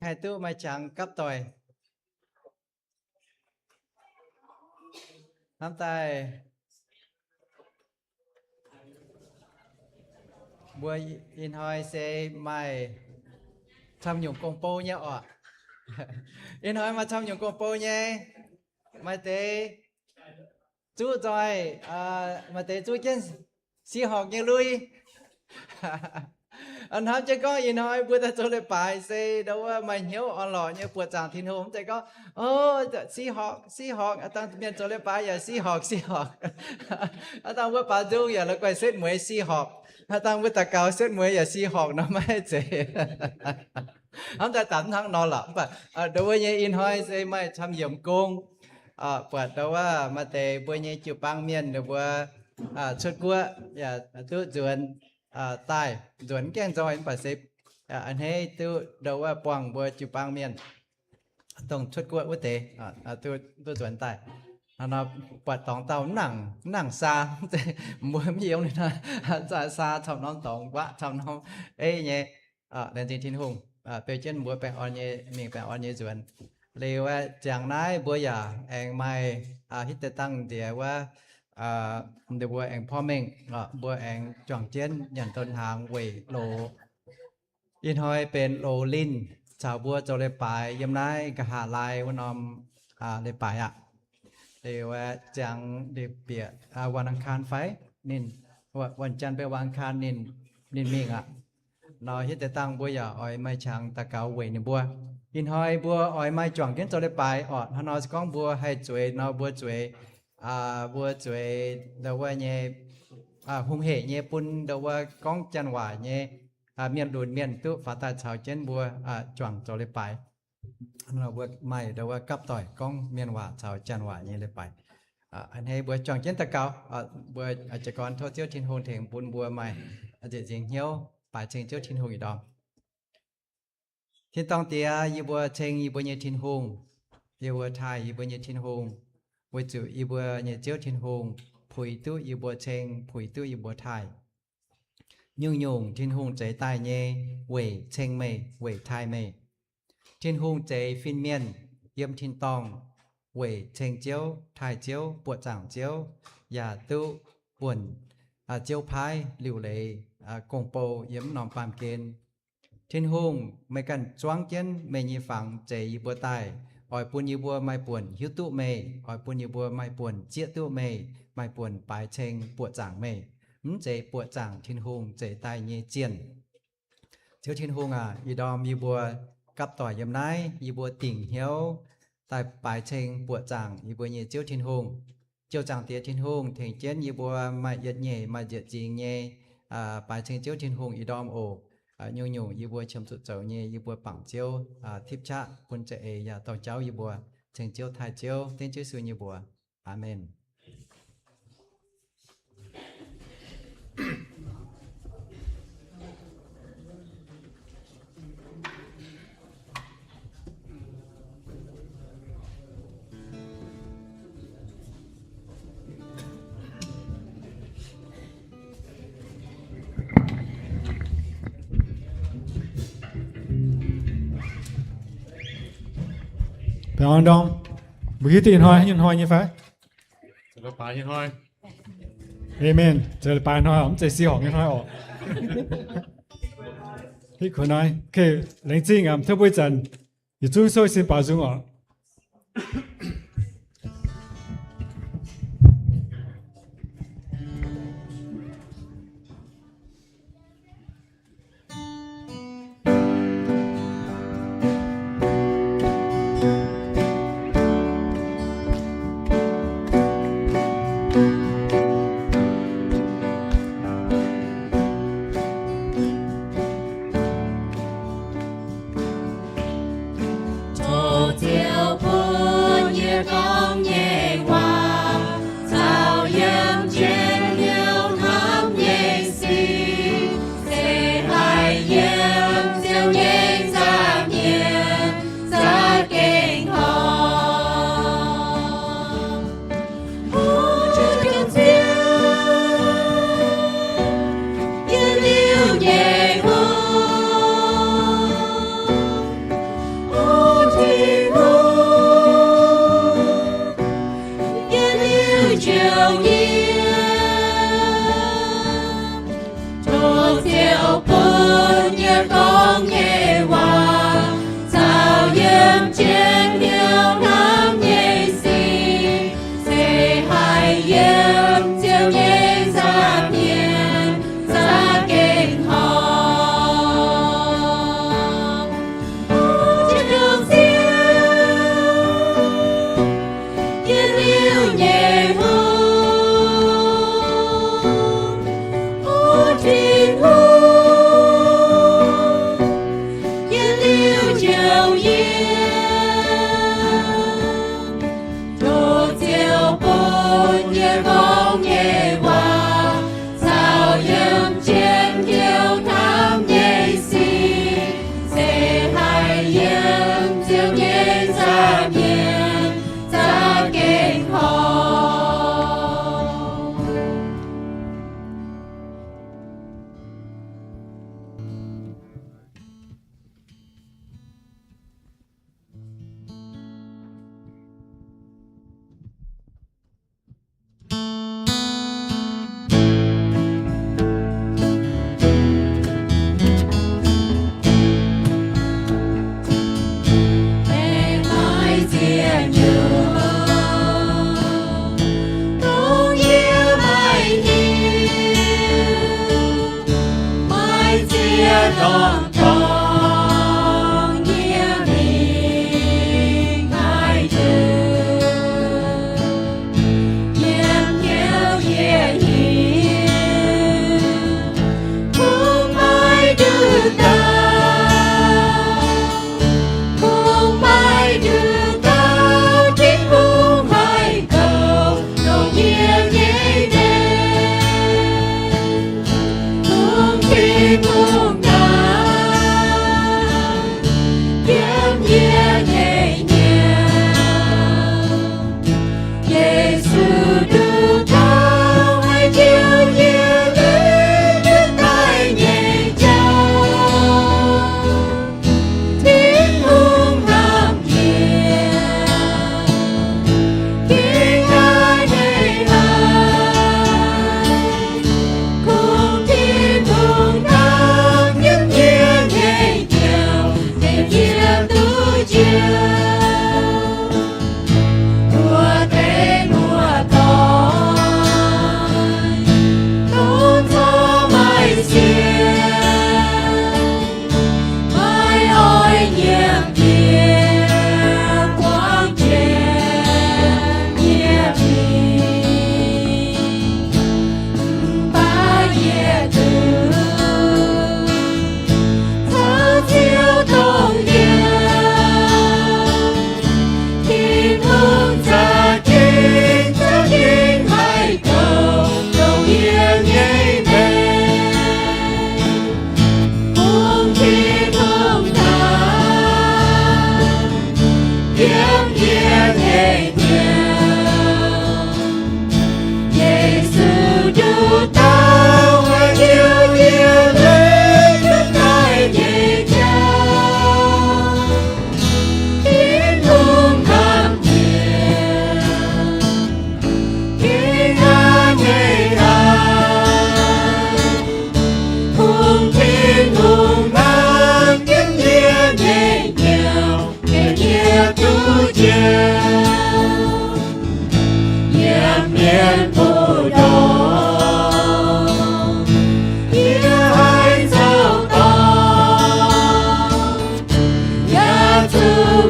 haih duqv maaih qangx gapv doic. Hnamv daaih mbuo ih hnoi se maaih camv nyungc gong-bou nyei oc. Ih hnoi maaih camv nyungc gong-bou nyei, maaih deix zuqv nzoih, maaih deix zuqv jienv six horc nyei lui. Hnamv jienv gorngv ih hnoi mbuo daaih zoux leiz-baaix se ndau wuov maaih hnyouv orn-lorqc nyei buoqc zaangc Tin-Hungh. Mv zeiz gorngv, o, six horc, six horc, aa dangh mienh zoux leiz-baaix yaac six horc, six horc. Aa dangh mbuo baaux nzung yaac la'guaih setv mueiz six horc. Aa dangh mbuo daux gaux setv mueiz yaac six horc nor maiv zeiz. Hnamv daaih dapc hnangv nor lorqc. Mv baac ndau wuov nyei ih hnoi se maaih camv yiemc gong, buatc ndau wuov maaih deix mbuo nyei jiu-baang mienh ninh mbuo cuotv guoqv yaac duqv nzuonx daaih, nzuonx gaengh nzoih mv baac se a'hneiv duqv ndau wuov buangh mbuo jiu-baang mienh dongh cuotv guoqv wuov deix duqv nzuonx daaih. Hnangv nor buatc dorngx dauh mv nangc, mv nangc saa, mbuo mv yiem, saa camv norm dorngx, nquaqv camv norm ei nyei. Laengz zingh Tin-Hungh beu jienv mbuo baengh orn nyei mingh, baengh orn nyei nzuonx. Liuz aeqv, ziangx naaiv mbuo yaac aengx maaih hitv deix dangh nziex wuov, ninh mbuo aengx porv mengh, mbuo aengx juangc jienv nyanc don hnaangx weic loz. Ih hnoi benx loz linh caux mbuo zoux leiz-baaix yiem naaiv nqa'haav laai wuov norm leiz-baaix aqv. Liuz aeqv, ziangx liuz bieqc วันอังคาร fai? Ninh, วันจันทร์ fai วันอังคาร ninh, ninh mingh aqv. Nor hitv deix dangh mbuo yaac oix maaih qangx daux gaux weic ninh mbuo. Ih hnoi mbuo oix maaih juangc jienv zoux leiz-baaix orqc. Hnangv nor se gorngv mbuo haih zueiz nor mbuo zueiz, mbuo zueiz ndau wuov nyei, hungh hec nyei bun ndau wuov gorngv janx waac nyei mienh lunx mienh duqv faaux daaih caux jienv mbuo juangc zoux leiz-baaix. Mbuo maaih ndau wuov gapv doic gorngv mienh waac caux janx waac nyei leiz-baaix. A'hneiv mbuo juangc jienv daux gaux. Mbuo jiez gorn tov Ziouv Tin-Hungh tengx bun mbuo maaih nzieqc nzingx hnyouv baaix ceng Ziouv Tin-Hungh ih ndorm. Tin-dorngh Diex, yie mbuo ceng yie mbuo nyei Tin-Hungh. Yie mbuo taaih yie mbuo nyei Tin-Hungh, weic zuqc yie mbuo nyei Ziouv Tin-Hungh puix duqv yie mbuo ceng, puix duqv yie mbuo taaih. Nyungc-nyungc Tin-Hungh zeix daaih nyei weic ceng meih, weic taaih meih. Tin-Hungh zeix fin-mienh yiem tin-dorngh weic ceng Ziouv, taaih Ziouv, buoqc zaangc Ziouv, yaac duqv wuonc Ziouv paaiv liuc leiz gong-bou yiem norm baamh gen. Tin-Hungh, meih ganh zuangv jienv meih nyei fangx zeix yie mbuo daaih, oix bun yie mbuo maaih buonc hiuv duqv meih, oix bun yie mbuo maaih buonc zieqv duqv meih, maaih buonc baaix ceng buoqc zaangc meih. Mv zeiz buoqc zaangc Tin-Hungh zeix daaih nyei zienh. Ziouv Tin-Hungh aac, ih ndorm yie mbuo gapv doic yiem naaiv, yie mbuo dingc hnyouv daaih baaix ceng buoqc zaangc yie mbuo nyei Ziouv Tin-Hungh. Ziouv Zaangc Diex Tin-Hungh, tengx jienv yie mbuo maaih yietc nyeic maaih nzieqc nzingx nyei baaix ceng Ziouv Tin-Hungh ih ndorm oc. Nyungc-nyungc yie mbuo qiemx zuqc zoux nyei, yie mbuo bangc Ziouv tipv qaqv bun za'eix yaac dorh jauv yie mbuo, ceng Ziouv taaih Ziouv, dengv Ziouv Yesu nyei mbuox. Aamen. Baengh orn ndorm. Mbuo hiuv duqv ih hnoi, ih hnoi nyei fai? Amen. Zoux leiz-baaix hnoi, mv zeiz six horc nyei hnoi oc. Hitv kuonx hnoi. Okay, laengz zingh aac, tov mbuo ih zanc yietc zungv souv sin baaux nzung oc.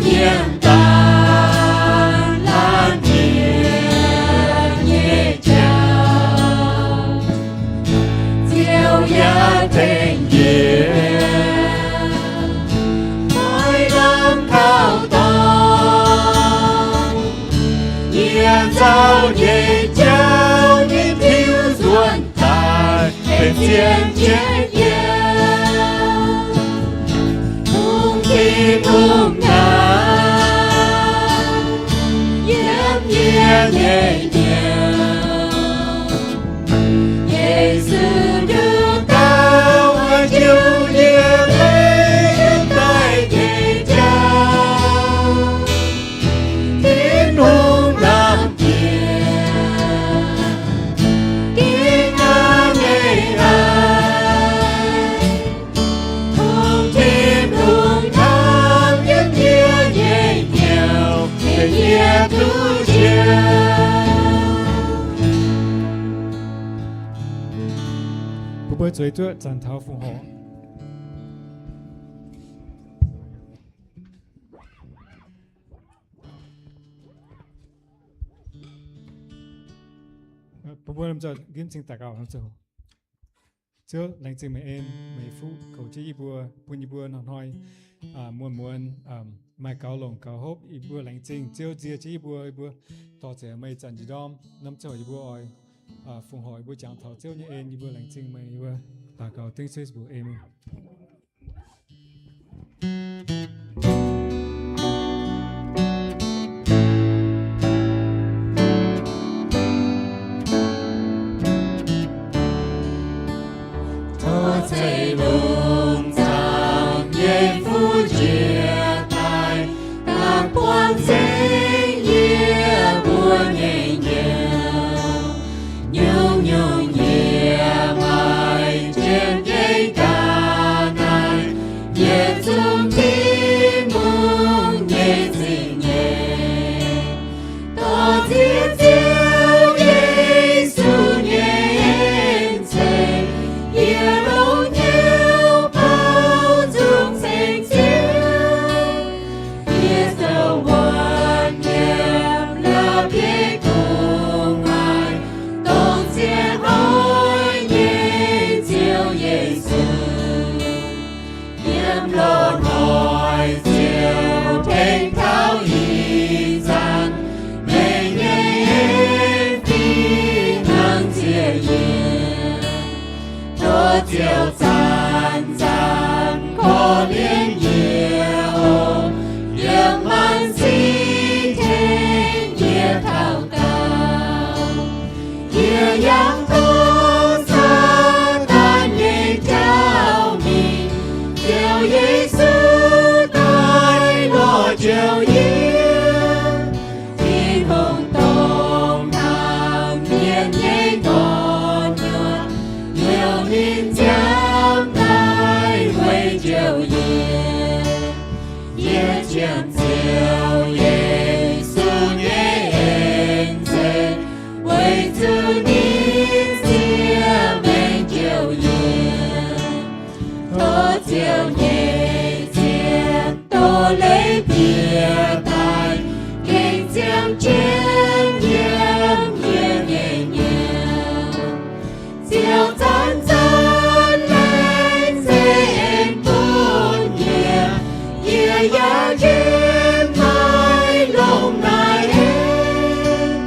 yiem daaih laanh mienh nyei jauv. Ziouv yaac tengx yie maiv lamh kaux dorngx, yie zaux nyei jauv nyei tiuv nzuonx daaih benx zien jienv yie. Bun Tin-Hungh hnamv yiem yie nyei hnyouv. Yesu nduqc dauh oix jiu yie maiv yiem daaih nyei jauv. Tin-Hungh hnamv yie, ging hnangv nyei haic. Bun Tin-Hungh hnamv yiem yie nyei hnyouv, benx yie duqv njoux. Bun mbuo zueiz duqv zanc taux fongc horc. Bun mbuo lomh nzoih nqemh cing daux gaux. Ziouv, laengz zingh meih en, meih fuqv goux jienv yie mbuo, bun yie mbuo hnoi-hnoi muonz-muonz maaih gaux longc gaux hopv. Yie mbuo laengz zingh Ziouv nzie jienv yie mbuo, yie mbuo dorh nzengc meih zanc njiec ndorm. Norm ziangh hoc yie mbuo oix fongc horc, yie mbuo jangx taux Ziouv nyei en. Yie mbuo laengz zingh meih, yie mbuo daux gaux dengv Yesu mbuox, Amen. Tov ceix longx zaangc nyei fuqv njiec daaih, daaih buangh zengx yie mbuo nyei njoux. Nyungc-nyungc yie maaih jiem nyei ga'naaiv, yietc zungv Tin-Hungh nyei zingh nyeic. Dorh nziex Ziouv Yesu nyei en ceix, yie longx hnyouv bouv zungv ceng Ziouv. Yie zoux wuonv yiem la'bieiv gu'nguaaic, dongh ziec hnoi nyei Ziouv Yesu. Yiem loz-hnoi Ziouv tengx taux ih zanc, meih nyei en fih hnangv ziec yie. Tov Ziouv zanc-zanc korv-lienh yie oc, yiem maanc sic tengx yie daux gaux. Yie yangh taux Saadaan nyei jauv mingh, Ziouv Yesu daaih lorz joux yie. Tin-Hungh dongh hnamv mienh nyei gorx-youz, liouh ninh nziaamv daaih weic joux yie. Yie qiemx Ziouv Yesu nyei en nzengc, weic zuqc ninh siev maengc joux yie. Tov Ziouv nyei ziepc doz-leiz bieqc daaih, gengh ziangh jienv yiem yie nyei hnyouv. Ziouv zanc-zanc laengz zingh en bun yie, yie yaac yiem naaiv longc naaiv en.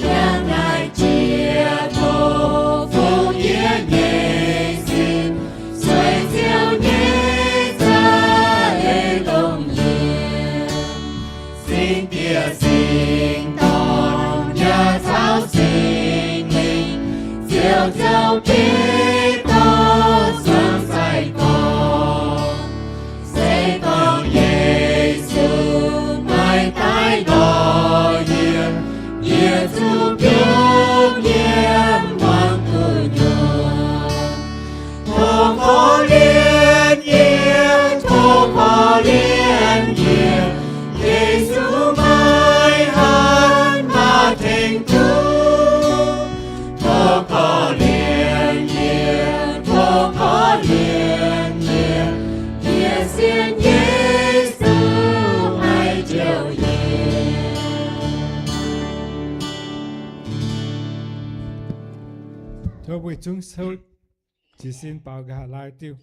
Yangh naaiv jiex tov fungx yie nyei sin, sueih Ziouv nyei za'eix longc yie. Singx Diex, Singx Dorn, yaac caux Singx Lingh, Ziouv zoux bieiv dorh zuangx sai-gorx. Se gorngv Yesu maiv daaih lorz yie, yie zuqc biopv yiem muangx gu'nyuoz. Tov korv-lienh yie, tov korv-lienh yie, Yesu maiv hanc maaih tengx duqv. Tov korv-lienh yie, Weic zungv souv jiez sin baaux nqa'haav laai diuh.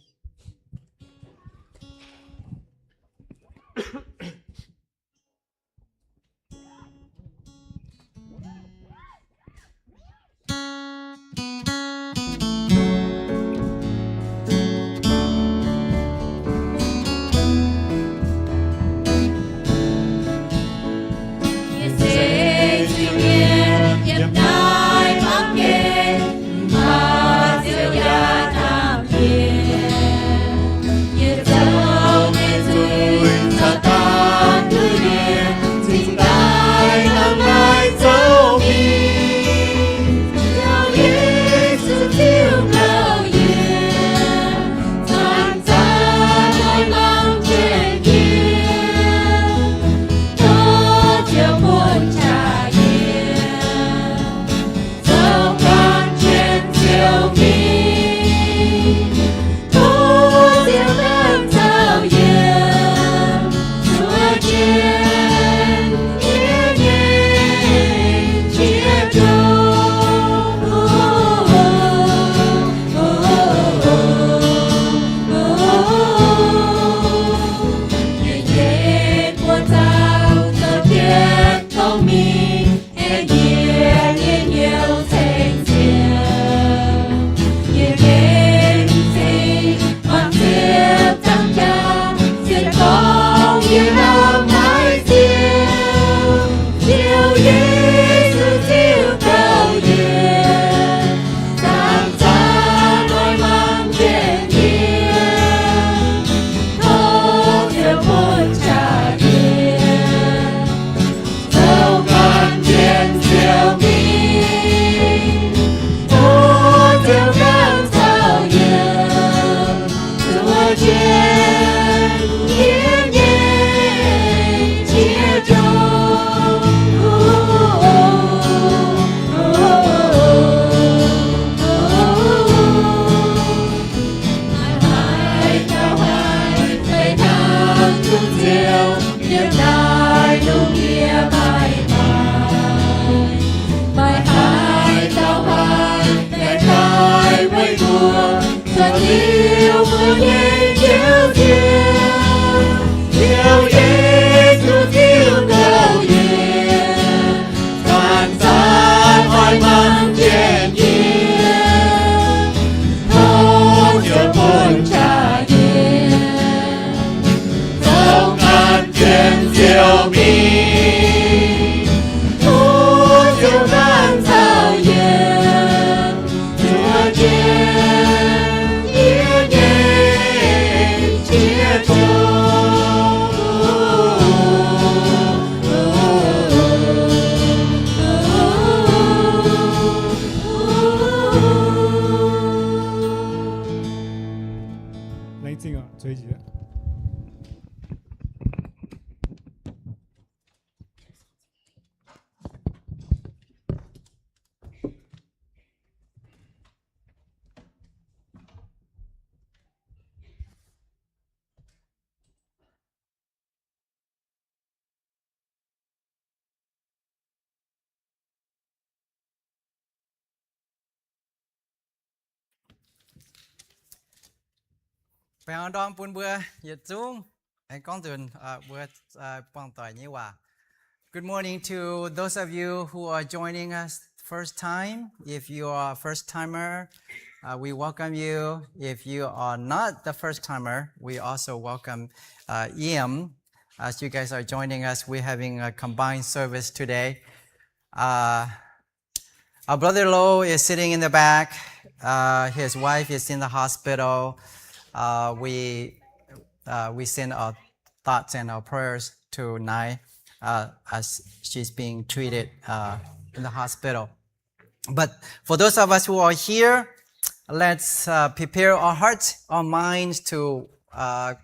Laengz zingh oc, zueiz jiez. Baengh orn ndorm bun mbuo yietc zungv. Aengx gorngv nzunc, uh, mbuo, uh, buangh doic nyei waac. Good morning to those of you who are joining us first time. If you are a first timer, uh, we welcome you. If you are not the first timer, we also welcome, uh, Iam. As you guys are joining us, we're having a combined service today. Uh, our brother Lo is sitting in the back. Uh, his wife is in the hospital. Uh, we, uh, we send our thoughts and our prayers to Nai, uh, as she's being treated, uh, in the hospital. But for those of us who are here, let's, uh, prepare our hearts, our minds to, uh,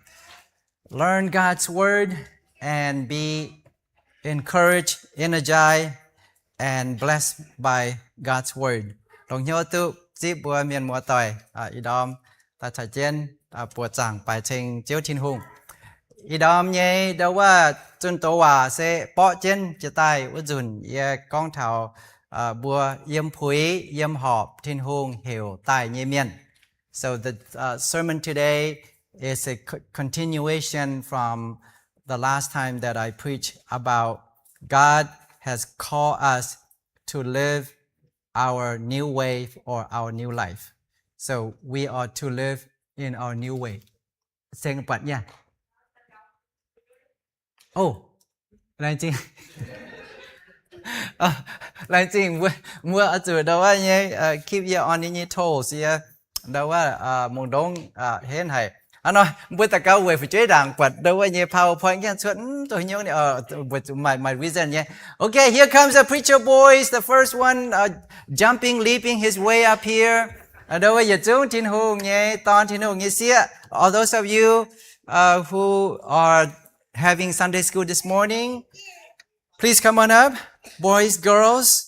learn God's word and be encouraged, energized, and blessed by God's word. Longc hnyouv duqv zipv mbuo mienh muoz-doic, ih ndorm daaih caux jienv buoqc zaangc baaix ceng Ziouv Tin-Hungh. Ih ndorm nyei ndo wuov zunh doz waac se borqv jienv jiex daaih wuov nzunc yie gorngv taux uh, mbuo yiem puix yiem horpc Tin-Hungh heuc daaih nyei mienh. So the, uh, sermon today is a co-, continuation from the last time that I preached about God has called us to live our new way or our new life. So we are to live in our new way. Seng buatc nyei. Oh, laengz zingh. Laengz zingh mbuo, mbuo oix zuqc ndau wuov nyei, uh, keep ye on nyei toes ye. Ndau wuov, uh, mungh ndongv, uh, henv haic. Hnangv nor, mbuo daux gaux weic fu'jueiv ndaangc buatc ndau wuov nyei PowerPoint nqemh cuotv, mv dongh hnyouv ni, uh, weic zuqc maaih, maaih reason nyei. Okay, here comes the preacher boys, the first one, uh, jumping, leaping his way up here. Uh, ndau wuov yietc zungv Tin-Hungh nyei dorn, Tin-Hungh nyei sieqv. All those of you, uh, who are having Sunday school this morning, please come on up, boys, girls.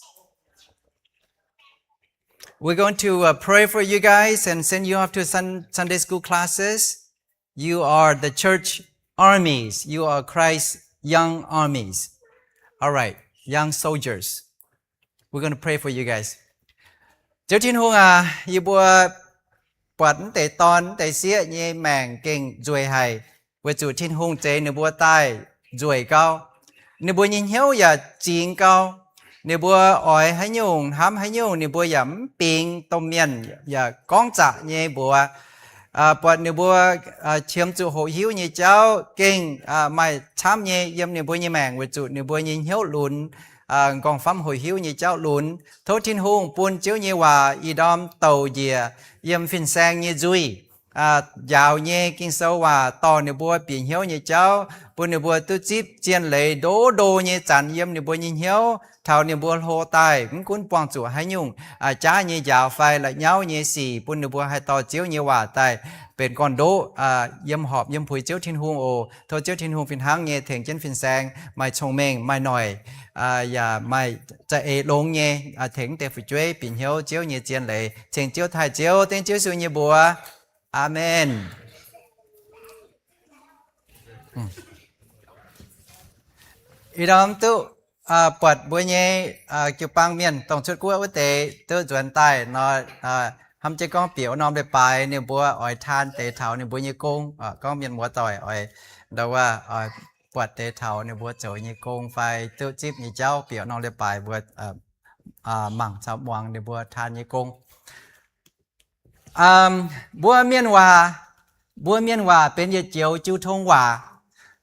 We're going to, uh, pray for you guys and send you off to Sun-, Sunday school classes. You are the church armies. You are Christ's young armies. All right, young soldiers. We're going to pray for you guys. Ziouv Tin-Hungh aac, yie mbuo buatc mv deix dorn mv deix sieqv nyei maengc gengh nzueic haic, weic zuqc Tin-Hungh zeix ninh mbuo daaih nzueic gau. Ninh mbuo nyei hnyouv yaac zingx gau. Ninh mbuo oix haaix nyungc hnamv haaix nyungc, ninh mbuo yaac mv bingx domh mienh, yaac gorngv zaqc nyei mbuox. Buatc ninh mbuo qiemx zuqc hoqc hiuv nyei jauv gengh maaih camv nyei yiem ninh mbuo nyei maengc weic zuqc ninh mbuo nyei hnyouv lunx, nqorngv-famv hoqc hiuv nyei jauv lunx. Tov Tin-Hungh bun Ziouv nyei waac ih ndorm douc njiec yiem fin-saeng nyei nzuih. Njaaux nyei Ging-Sou waac dorh ninh mbuo bieqc hnyouv nyei jauv, bun ninh mbuo duqv zipv zien leiz ndo ndo nyei zanc yiem ninh mbuo nyei hnyouv, taux ninh mbuo hlo daaih, mv gunv buangh zuqc haaix nyungc jaav nyei njaaux fai la'nyauv nyei sic, bun ninh mbuo haih dorh Ziouv nyei waac daaih benx gorn-ndoqv yiem horpc yiem puix Ziouv Tin-Hungh oc. Tov Ziouv Tin-Hungh fih hnangv nyei tengx jienv fin-saeng maaih cong-mengh, maaih noic, yaac maaih za'eix longx nyei, tengx deix fu'jueiv bieqc hnyouv Ziouv nyei zien leiz. Ceng Ziouv taaih Ziouv, dengv Ziouv Yesu nyei mbuox. Aamen. Ih ndorm duqv buatc mbuo nyei jiu-baang mienh dongh cuotv guoqv wuov deix duqv nzuonx daaih nor, hnamv jienv gorngv bieqc wuov norm leiz-baaix ninh mbuo oix taan deix taux ninh mbuo nyei gong. Gorngv mienh muoz-doic oix ndau wuov buatc deix taux ninh mbuo zoux nyei gong fai duqv zipv nyei jauv, bieqc wuov norm leiz-baaix mbuo mangc caux muangx ninh mbuo taan nyei gong. Mbuo mienh waac, mbuo mienh waac benx yietc joux jiu tong waac.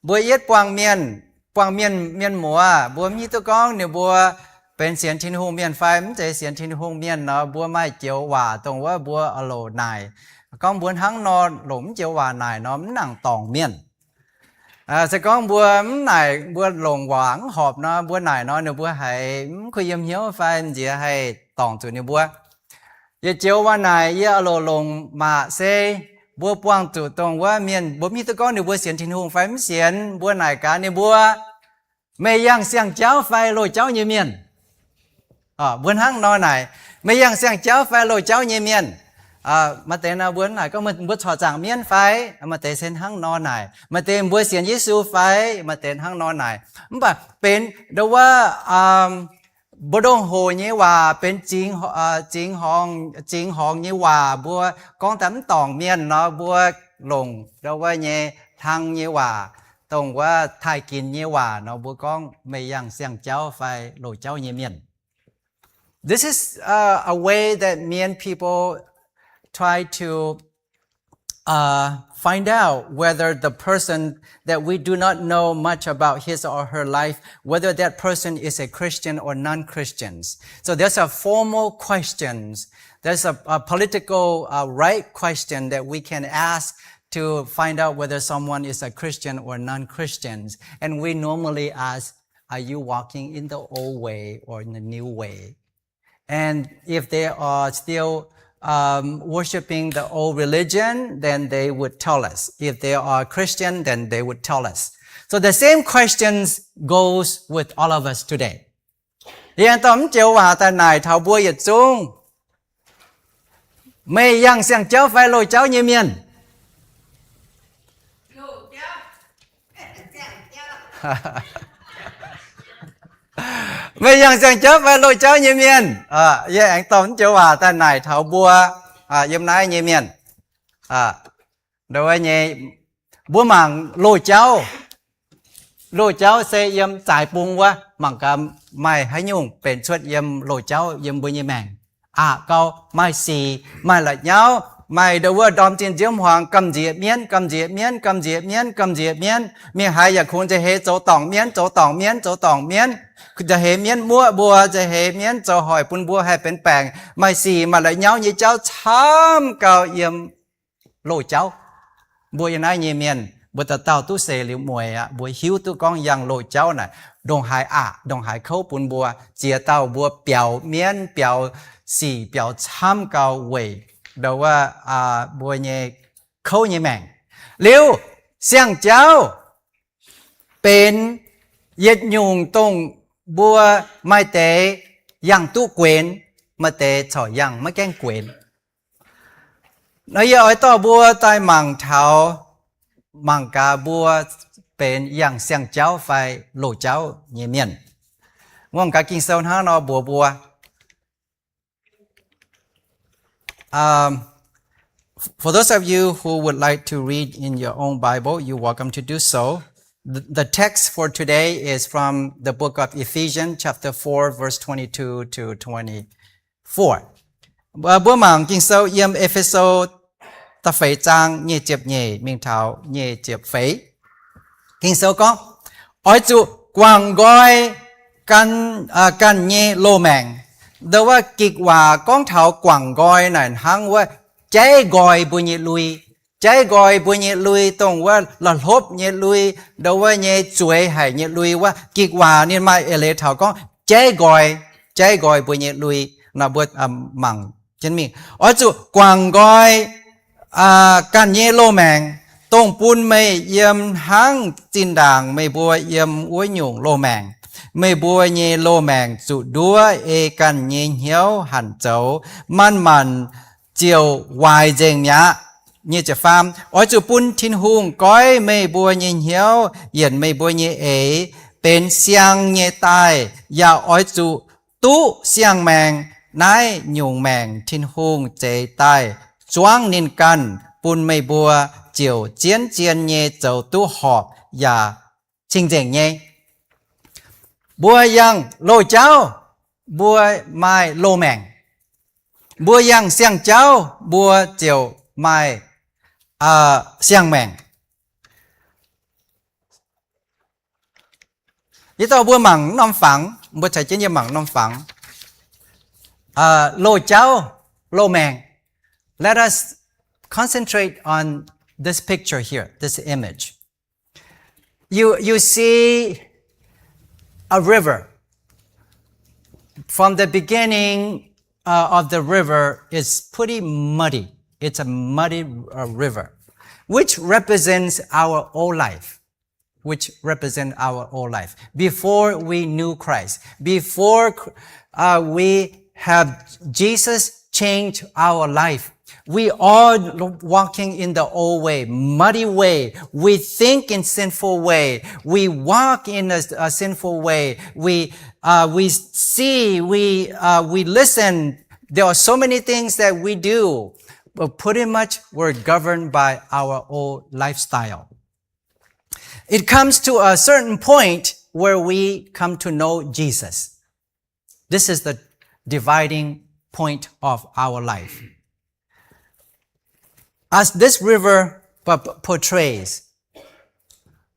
Mbuo yietv buangh mienh, buangh mienh, mienh muoz, mbuo mv hiuv duqv gorngv ninh mbuo benx sienx Tin-Hungh mienh fai mv zeiz sienx Tin-Hungh mienh nor, mbuo maaih joux waac dongh wuov mbuo oix loc naaic. Gorngv mbuo hnangv nor longc mv joux waac naaic nor, mv nangc dorngc mienh. Se gorngv mbuo mv naaic, mbuo longc waac mv horpc nor, mbuo naaic nor ninh mbuo haiz mv kuh yiem hnyouv fai nziex haih dorngc zuqc ninh mbuo. Yietc joux waac naaic yie oix loc longc maac se mbuo buangh zuqc dongh wuov mienh, mbuo mv hiuv duqv gorngv ninh mbuo sienx Tin-Hungh fai mv sienx, mbuo naaic gaax ninh mbuo, meih yangh siang-jauv fai loz-jauv nyei mienh? Mbuo hnangv nor naaic, meih yangh siang-jauv fai loz-jauv nyei mienh? Maaih deix nor mbuo naaic gorngv mbuo corc zaangc mienv fai? Maaih deix se hnangv nor naaic. Maaih deix mbuo sienx Yesu fai? Maaih deix hnangv nor naaic. Mv baac benx ndau wuov mbu'ndongx hoc nyei waac, benx zingx, zingx horngz, zingx horngz nyei waac, mbuo gorngv daaih mv dorngc mienh nor, mbuo longc ndau wuov nyei hlang nyei waac, dongh wuov taaih ginx nyei waac nor, mbuo gorngv meih yangh siang-jauv fai loz-jauv nyei mienh. This is, uh, a way that Mien people try to, uh, find out whether the person that we do not know much about his or her life, whether that person is a Christian or non-Christians. So there's a formal questions. There's a, a political, uh, right question that we can ask to find out whether someone is a Christian or non-Christians. And we normally ask, are you walking in the old way or in the new way? And if they are still, um, worshiping the old religion, then they would tell us. If they are Christian, then they would tell us. So the same questions goes with all of us today. Yie aengx dorh mv joux waac daaih naaic taux mbuo yietc zungv. Meih yangh siang-jauv fai loz-jauv nyei mienh? Meih yangh siang-jauv fai loz-jauv nyei mienh? Yie aengx dorh naaiv joux waac daaih naaic taux mbuo yiem naaiv nyei mienh. Ndo wuov nyei, mbuo mangc loz-jauv. Loz-jauv se yiem zaaix bung wuov, mangc gaax maaih haaix nyungc benx cuotv yiem loz-jauv yiem mbuo nyei maengc. Aqc gau, maaih sic, maaih la'nyauv, maaih ndo wuov ndorm zinh nziouv hmuangx, gamh nzieqc mienv, gamh nzieqc mienv, gamh nzieqc mienv, gamh nzieqc mienv. Mingh haaix yaac kungx nza'heix zoux dorngc mienv, zoux dorngc mienv, zoux dorngc mienv. Nza'heix mienv muoqv mbuo, nza'heix mienv zoux hoic bun mbuo haih benx baengc. Maaih sic maaih la'nyauv nyei jauv camv gau yiem loz-jauv. Mbuo yiem naaiv nyei mienh, mbuo dauh dauh duqv seix liuz mueiz aqv. Mbuo hiuv duqv gorngv yangh loz-jauv naaic ndongc haaix aqc, ndongc haaix kouv bun mbuo. Ziex dauh mbuo biaux mienv, biaux sic, biaux camv gau weic ndo wuov mbuo nyei kouv nyei maengc. Liuz, siang-jauv benx yietc nyungc dongh mbuo maaih deix yangh duqv guenx, maaih deix corc yangh maiv gaengh guenx. Nor yie oix dorh mbuo daaih mangc taux, mangc gaax mbuo benx yangh siang-jauv fai loz-jauv nyei mienh. Ngongh gaax Ging-Sou hnangv nor mbuox mbuo. Um, for those of you who would like to read in your own Bible, you're welcome to do so. The, the text for today is from the book of Ephesians, chapter four, verse twenty-two to twenty-four. Mbuo mangc Ging-Sou yiem E^fe^so da'feix zaang nyic ziepc nyeic mingh taux nyic ziepc feix. Ging-Sou gorngv, oix zuqc guangc nqoi ganh, ganh nyei loz-maengc. Ndo wuov gikc waac gorngv taux guangc nqoi naaic hnangv wuov jaiv nqoi mbuo nyei lui. Jaiv nqoi mbuo nyei lui, dongh wuov la'hlopv nyei lui, ndo wuov nyei zueiz haic nyei lui wuov. Gikc waac ninh maaih eix leiz taux gorngv jaiv nqoi, jaiv nqoi mbuo nyei lui. Nor mbuo mangc jienv mingh. Oix zuqc guangc nqoi ganh nyei loz-maengc, dongh bun meih yiem hnangv zinh ndaangc meih mbuo yiem wuov nyungc loz-maengc. Meih mbuo nyei loz-maengc zuqc nduov ei ganh nyei hnyouv hanc zoux, manc-manc ziouc waaic nzengc mi'aqv. Oix zuqc bun Tin-Hungh goiv meih mbuo nyei hnyouv yienc meih mbuo nyei eix benx siang nyei daaih, yaac oix zuqc duqv siang-maengc. Naaiv nyungc maengc Tin-Hungh zeix daaih zuangv ninh ganh, bun meih mbuo ziouc zien-zien nyei zoux duqv horpc yaac cing-nzengc nyei. Mbuo yangh loz-jauv, mbuo maaih loz-maengc. Mbuo yangh siang-jauv, mbuo ziouc maaih siang-maengc. Yie dorh mbuo mangc norm fangx, mbuo caux jienv yie mangc norm fangx. Loz-jauv, loz-maengc. Let us concentrate on this picture here, this image. You, you see a river. From the beginning, uh, of the river is pretty muddy. It's a muddy, uh, river, which represents our old life, which represent our old life. Before we knew Christ, before, uh, we have Jesus change our life, we are walking in the old way, muddy way. We think in sinful way. We walk in a, a sinful way. We, uh, we see, we, uh, we listen. There are so many things that we do, but pretty much we're governed by our old lifestyle. It comes to a certain point where we come to know Jesus. This is the dividing point of our life. As this river p-, p-, portrays,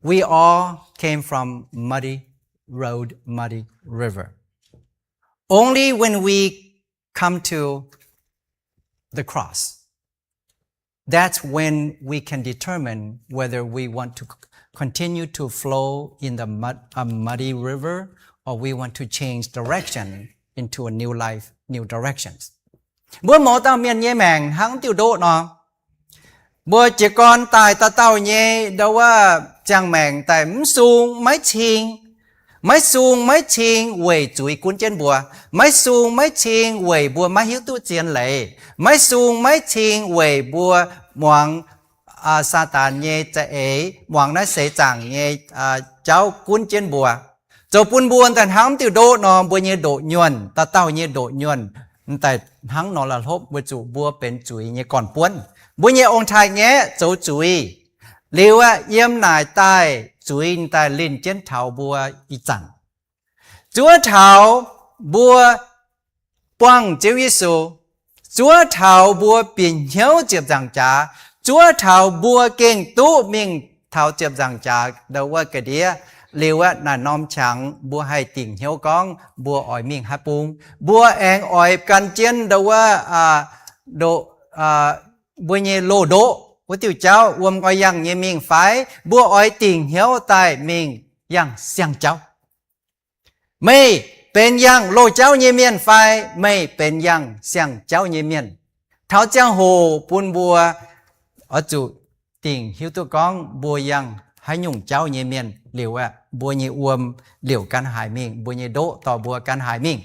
we all came from muddy road, muddy river. Only when we come to the cross, that's when we can determine whether we want to c-, continue to flow in the mud, a muddy river, or we want to change direction into a new life, new directions. Mbuo mouz dauh mienh nyei maengc hnangv diuh ndoqv nor. Mbuo jiez gorn daaih dauh dauh nyei ndo wuov ziangh maengc daaih mv sung maiv cing. Maiv sung maiv cing weic zuiz gunv jienv mbuo. Maiv sung maiv cing weic mbuo maiv hiuv duqv zien leiz. Maiv sung maiv cing weic mbuo muangx, aa, Saadaan nyei za'eix, muangx naaiv seix zaangc nyei, aa, jauv gunv jienv mbuo. zoux bun mbuo daaih hnangv diuh ndoqv nor, mbuo nyei ndoqv nyuonh, dauh dauh nyei ndoqv nyuonh, daaih hnangv nor la'hlopv weic zuqc mbuo benx zuiz nyei gorn-buonv. Mbuo nyei ong-taaix-ngaeqv zoux zuiz, liuz aeqv, yiem naaic daaih zuiz daaih linh jienv taux mbuo ih zanc. Zuov taux mbuo buangh Ziouv Yesu, zuov taux mbuo bieqc hnyouv ziepc nzaangc jaax, zuov taux mbuo gengh duqv mingh taux ziepc nzaangc jaax ndau wuov ga'ndiev, liuz aeqv, naaic norm qangx mbuo haih dingc hnyouv gorngv mbuo oix mingh haaix bung. Mbuo aengx oix gan jienv ndau wuov, aa, ndoqv, aa, mbuo nyei loz-ndoqv wuov diuh jauv wuom oix yangh nyei mingh fai mbuo oix dingc hnyouv daaih mingh yangh siang-jauv. Meih benx yangh loz-jauv nyei mienh fai meih benx yangh siang-jauv nyei mienh? Taux ziangh hoc bun mbuo oix zuqc dingc hiuv duqv gorngv mbuo yangh haaix nyungc jauv nyei mienh liuz aeqv, mbuo nyei wuom liouc gan haaix mingh, mbuo nyei ndoqv dorh mbuo gan haaix mingh.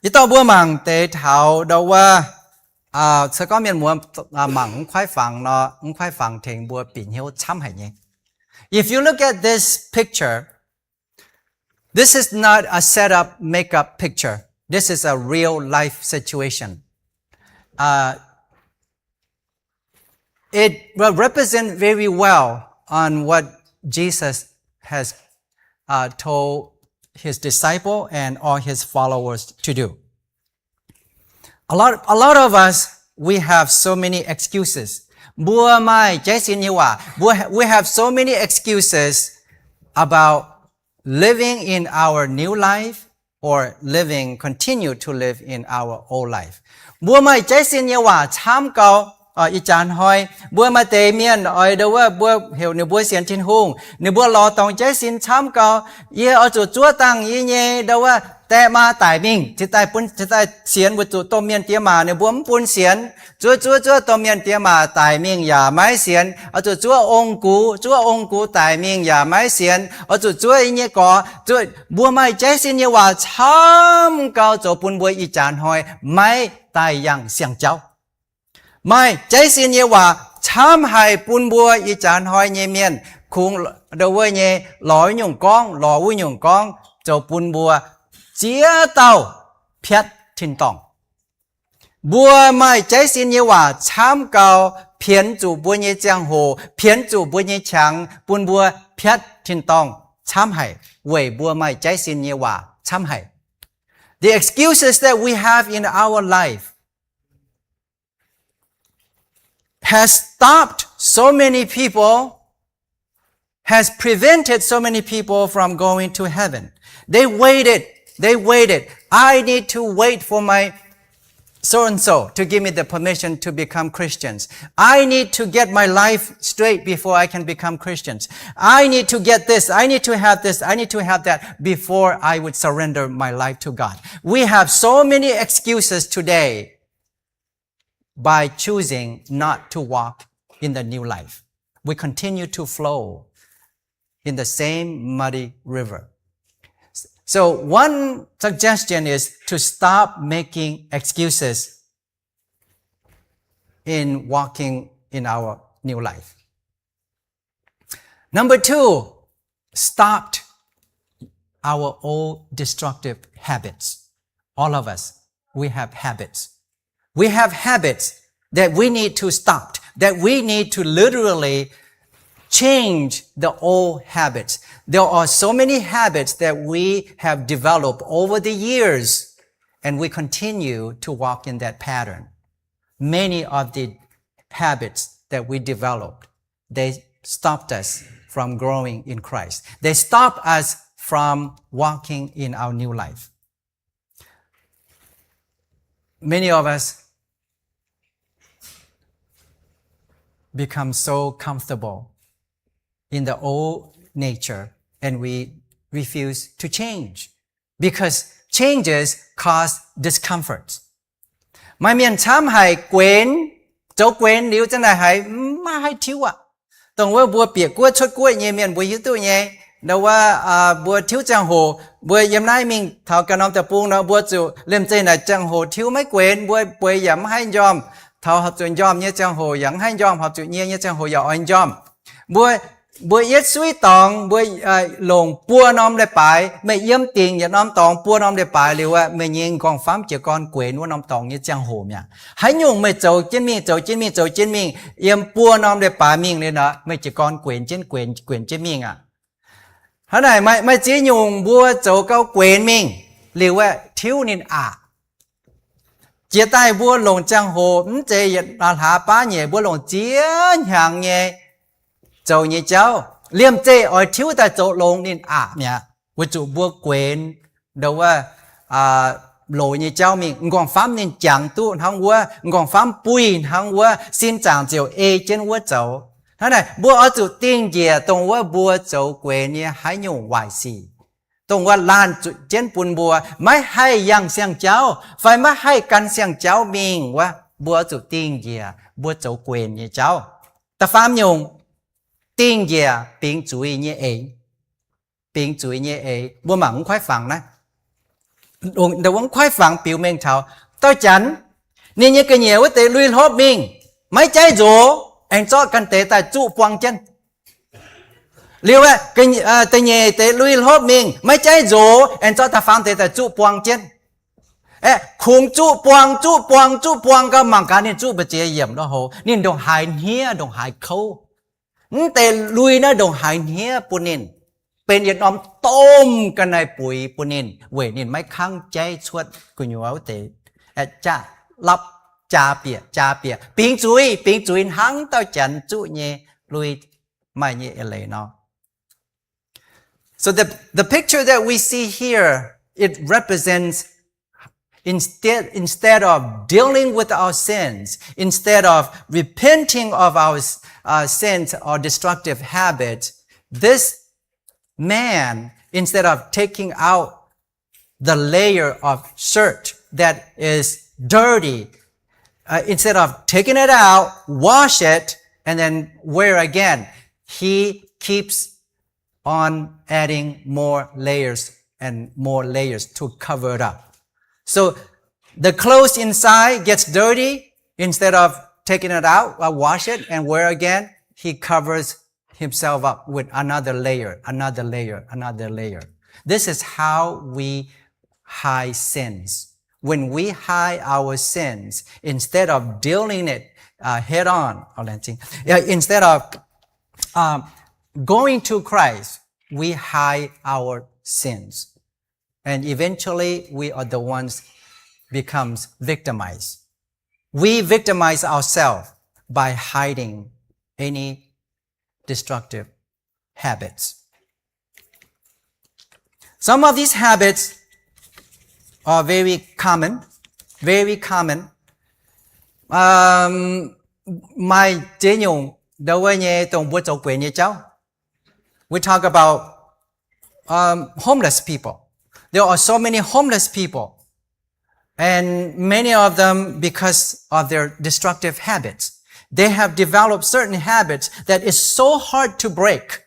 Yie dorh mbuo mangc deix taux ndau wuov, se gorngv mienh muoz mangc mv kuaaiv fangx nor, mv kuaaiv fangx tengx mbuo bieqc hnyouv camv haic nyei. If you look at this picture, this is not a set up, make up picture. This is a real life situation. Uh, it will represent very well on what Jesus has, uh, told his disciple and all his followers to do. A lot, a lot of us, we have so many excuses. Mbuo maaih jaiv sin nyei waac. Mbuo, we have so many excuses about living in our new life or living, continue to live in our old life. Mbuo maaih jaiv sin nyei waac camv gau. Ih jaax hnoi mbuo maaih deix mienh oix ndau wuov, mbuo heuc ninh mbuo sienx Tin-Hungh, ninh mbuo lorz dorngx jaiv sin camv gau. Yie oix zuqc zuov dangh yie nyei ndau wuov die maa daic mingh, cingx daaih bun, cingx daaih sienx, weic zuqc domh mienh diex maac ninh mbuo mv bun sienx. Zuov zuov zuov, domh mienh diex maac daic mingh yaac maiv sienx. Oix zuqc zuov ong-gux, zuov ong-gux daic mingh yaac maiv sienx. Oix zuqc zuov yie nyei gorx, zuov. Mbuo maaih jaiv sin nyei waac camv gau zoux bun mbuo ih jaax hnoi maiv daaih yangh siang-jauv. Maaih jaiv sin nyei waac camv haic bun mbuo ih jaax hnoi nyei mienh kungx ndau wuov nyei lorz nyungc gorngv, lorz wuov nyungc gorngv, zoux bun mbuo ziex dauh piatv tin-dorngh. Mbuo maaih jaiv sin nyei waac camv gau pienx zuqc mbuo nyei ziangh hoc, pienx zuqc mbuo nyei qangx, bun mbuo piatv tin-dorngh camv haic weic mbuo maaih jaiv sin nyei waac camv haic. The excuses that we have in our life has stopped so many people, has prevented so many people from going to heaven. They waited, they waited. I need to wait for my so and so to give me the permission to become Christians. I need to get my life straight before I can become Christians. I need to get this, I need to have this, I need to have that before I would surrender my life to God. We have so many excuses today by choosing not to walk in the new life. We continue to flow in the same muddy river. So one suggestion is to stop making excuses in walking in our new life. Number two, stopped our old destructive habits. All of us, we have habits. We have habits that we need to stop, that we need to literally change the old habits. There are so many habits that we have developed over the years, and we continue to walk in that pattern. Many of the habits that we developed, they stopped us from growing in Christ. They stop us from walking in our new life. Many of us become so comfortable in the old nature and we refuse to change because changes cause discomfort. Maaih mienh camv haic guenx, zoux guenx liuz za'naaic haiz maiv haih tiuv aqv. Dongh wuov mbuo bieqc guoqv cuotv guoqv nyei mienh mbuo hiuv duqv nyei. Ndau wuov, mbuo tiuv ziangh hoc, mbuo yiem naaiv mingh taux ganh norm deic-bung nor, mbuo zuqc liemh zeih naaic ziangh hoc tiuv maiv guenx, mbuo bueix yaac mv haih njormh. Taux horpc zuqc njormh nyei ziangh hoc yaac mv haih njormh, horpc zuqc nyie nyei ziangh hoc yaac oix njormh. Mbuo Mbuo yietv suiv dorngx, mbuo longc buo norm leiz-baaix, meih yiem dingc yietc norm dorngx buo norm leiz-baaix liuz aqv, meih nyei m'nqorngv-famv jiez gorn guenx wuov norm dorngx nyei ziangh hoc mi'aqv. Haaix nyungc meih zoux jienv mingh, zoux jienv mingh, zoux jienv mingh, yiem buo norm leiz-baaix mingh liuz nor, meih jiez gorn guenx jienv, guenx, guenx jienv mingh aqv. Hnangv naaic, maaih ziex nyungc mbuo zoux gau guenx mingh liuz aeqv, tiuv ninh aqc. Jiex daaih mbuo longc ziangh hoc mv zeiz yietc hlaax baav nyeic, mbuo longc ziex hnyangx nyei zoux nyei jauv. Liemh zeih oix tiuv daaih zoux longx ninh aqc mi'aqv, weic zuqc mbuo guenx ndo wuov loz nyei jauv mingh. M'nqorngv-famv ninh jangx duqv hnangv wuov, m'nqorngv-famv buih hnangv wuov, sin zaangc ziouc ei jienv wuov zoux. Hnangv naaic, mbuo oix zuqc dingh njiec dongh wuov mbuo zoux guenx nyei haaix nyungc waaic sic, dongh wuov laanh zuqc jienv bun mbuo, maiv haih yangh siang-jauv fai maiv haih gan siang-jauv mingh wuov, mbuo oix zuqc dingh njiec mbuo zoux guenx nyei jauv. Da'faam nyungc, dingh njiec bingx zuiz nyei eix. Bingx zuiz nyei eix, mbuo mangc wuov kuaaiv fangx naaiv. Wuov kuaaiv fangx biux mengh taux dauh janx, ninh nyei ga'nyiec wuov deix lui hlopv mingh, maiv jaiv nzox, aengx zorqv ganh deix daaih zuqv buang jienv. Liuz aeqv, da'nyeic deix lui hlopv mingh, maiv jaiv nzox, aengx zorqv da'faam deix daaih zuqv buang jienv. Aeqv, kungx zuqv buang, zuqv buang, zuqv buang gau, mangc gaax ninh zuqv mbu'ziex yiemc lo hov, ninh ndongc haaix hniev, ndongc haaix kouv. Mv deix lui naaiv ndongc haaix hniev bun ninh, benx yietc norm domh ga'naaiv-buix bun ninh, weic ninh maiv kangv jaiv cuotv gu'nyuoz wuov deix, aeqv, jaa-lapv, jaa-bieqc, jaa-bieqc. Bingx zuiz, bingx zuiz hnangv dauh janx zuqv nyei lui, maaih nyei eix leiz nor. So the, the picture that we see here, it represents instead, instead of dealing with our sins, instead of repenting of our uh, sins or destructive habits, this man, instead of taking out the layer of shirt that is dirty, uh, instead of taking it out, wash it, and then wear again, he keeps on adding more layers and more layers to cover it up. So the clothes inside gets dirty. Instead of taking it out, uh, wash it and wear again, he covers himself up with another layer, another layer, another layer. This is how we hide sins. When we hide our sins, instead of dealing it uh, head on, or instead of um, going to Christ, we hide our sins. And eventually, we are the ones becomes victimized. We victimize ourselves by hiding any destructive habits. Some of these habits are very common, very common. Um, maaih ziex nyungc ndo wuov nyei dongh mbuo zoux guenx nyei jauv. We talk about um, homeless people. There are so many homeless people, and many of them, because of their destructive habits, they have developed certain habits that is so hard to break.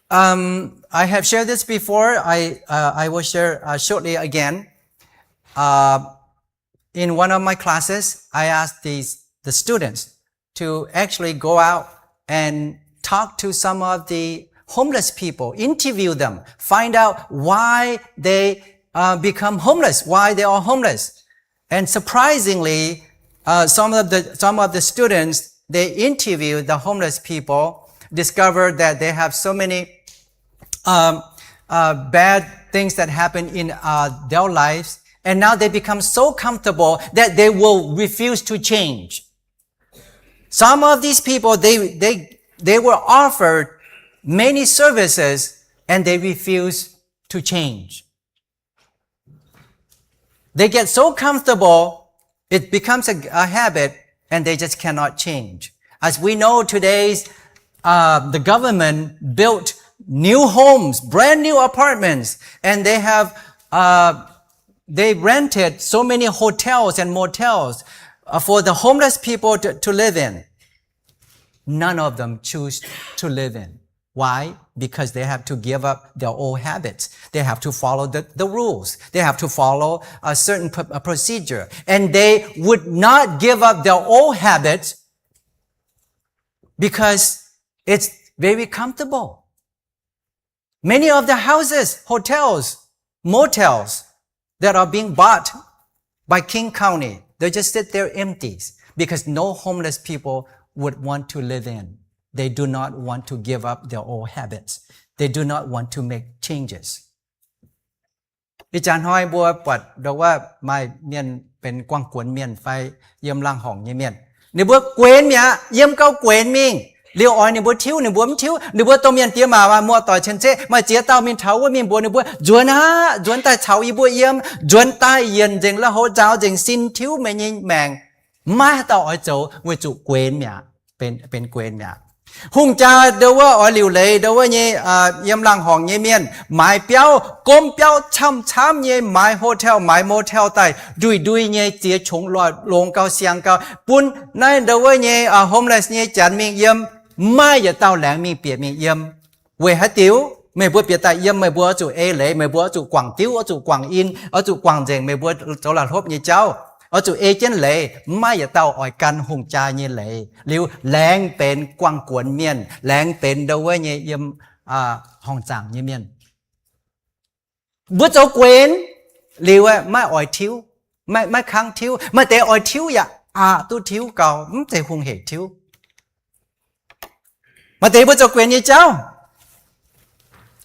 Um, I have shared this before. I, uh, I will share uh, shortly again. Uh, in one of my classes, I asked these, the students to actually go out and talk to some of the homeless people, interview them, find out why they uh, become homeless, why they are homeless. And surprisingly, uh, some of the, some of the students, they interviewed the homeless people, discovered that they have so many um, uh, bad things that happen in uh, their lives, and now they become so comfortable that they will refuse to change. Some of these people, they, they, they were offered many services and they refuse to change. They get so comfortable, it becomes a, a habit, and they just cannot change. As we know, today's uh, the government built new homes, brand new apartments, and they have uh, they rented so many hotels and motels uh, for the homeless people to, to live in. None of them choose to live in. Why? Because they have to give up their old habits. They have to follow the, the rules. They have to follow a certain p- a procedure. And they would not give up their old habits because it's very comfortable. Many of the houses, hotels, motels that are being bought by King County, they just sit there empty because no homeless people would want to live in. They do not want to give up their old habits. They do not want to make changes. Ih jaax hnoi mbuo buatc ndau wuov maaih mienh benx guangc guonx mienh fai yiem laangz horngc nyei mienh, ninh mbuo guenx mi'aqv, yiem gau guenx mingh. Liuz oix ninh mbuo tiuv, ninh mbuo mv tiuv. Ninh mbuo domh mienh diex maac muoz-doic cien-ceqv maaih ziex dauh mingh taux wuov mingh mbuox ninh mbuo, nzuonx aqv, nzuonx daaih caux yie mbuo yiem, nzuonx daaih yienc nzengc, la'houc nzaaux nzengc, sin tiuv meih nyei maengc. Maiv haaix dauh oix zoux weic zuqc guenx mi'aqv, benx guenx mi'aqv. Hungh jaa ndau wuov oix liuc leiz ndau wuov nyei, yiem laangz horngc nyei mienh maaiz biauv, gomv biauv camv-camv nyei, maaiz hotel, maaiz motel daaih, nduih ndui nyei, ziex qongx lorz longx gau, siang gau, bun naaiv ndau wuov nyei homeless nyei janx mingh yiem, maiv yietc dauh laengz mingh bieqc mingh yiem. Weic haaix diuc? Meih mbuo bieqc daaih yiem, meih mbuo oix zuqc ei leiz, meih mbuo oix zuqc guangc diuv, oix zuqc guangc in, oix zuqc guangc nzengc, meih mbuo zoux la'hlopv nyei jauv, oix zuqc ei jienv leiz, maiv yietc dauh oix gan hungh jaa nyei leiz. Liuz laengz benx guangc guonx mienh, laengz benx ndau wuov nyei yiem horngc zaangc nyei mienh. Mbuo zoux guenx liuz maiv oix tiuv, maiv kangv tiuv. Maaih deix oix tiuv yaac aqc duqv tiuv gau, mv zeiz hungh heic tiuv. Maaih deix mbuo zoux guenx nyei jauv,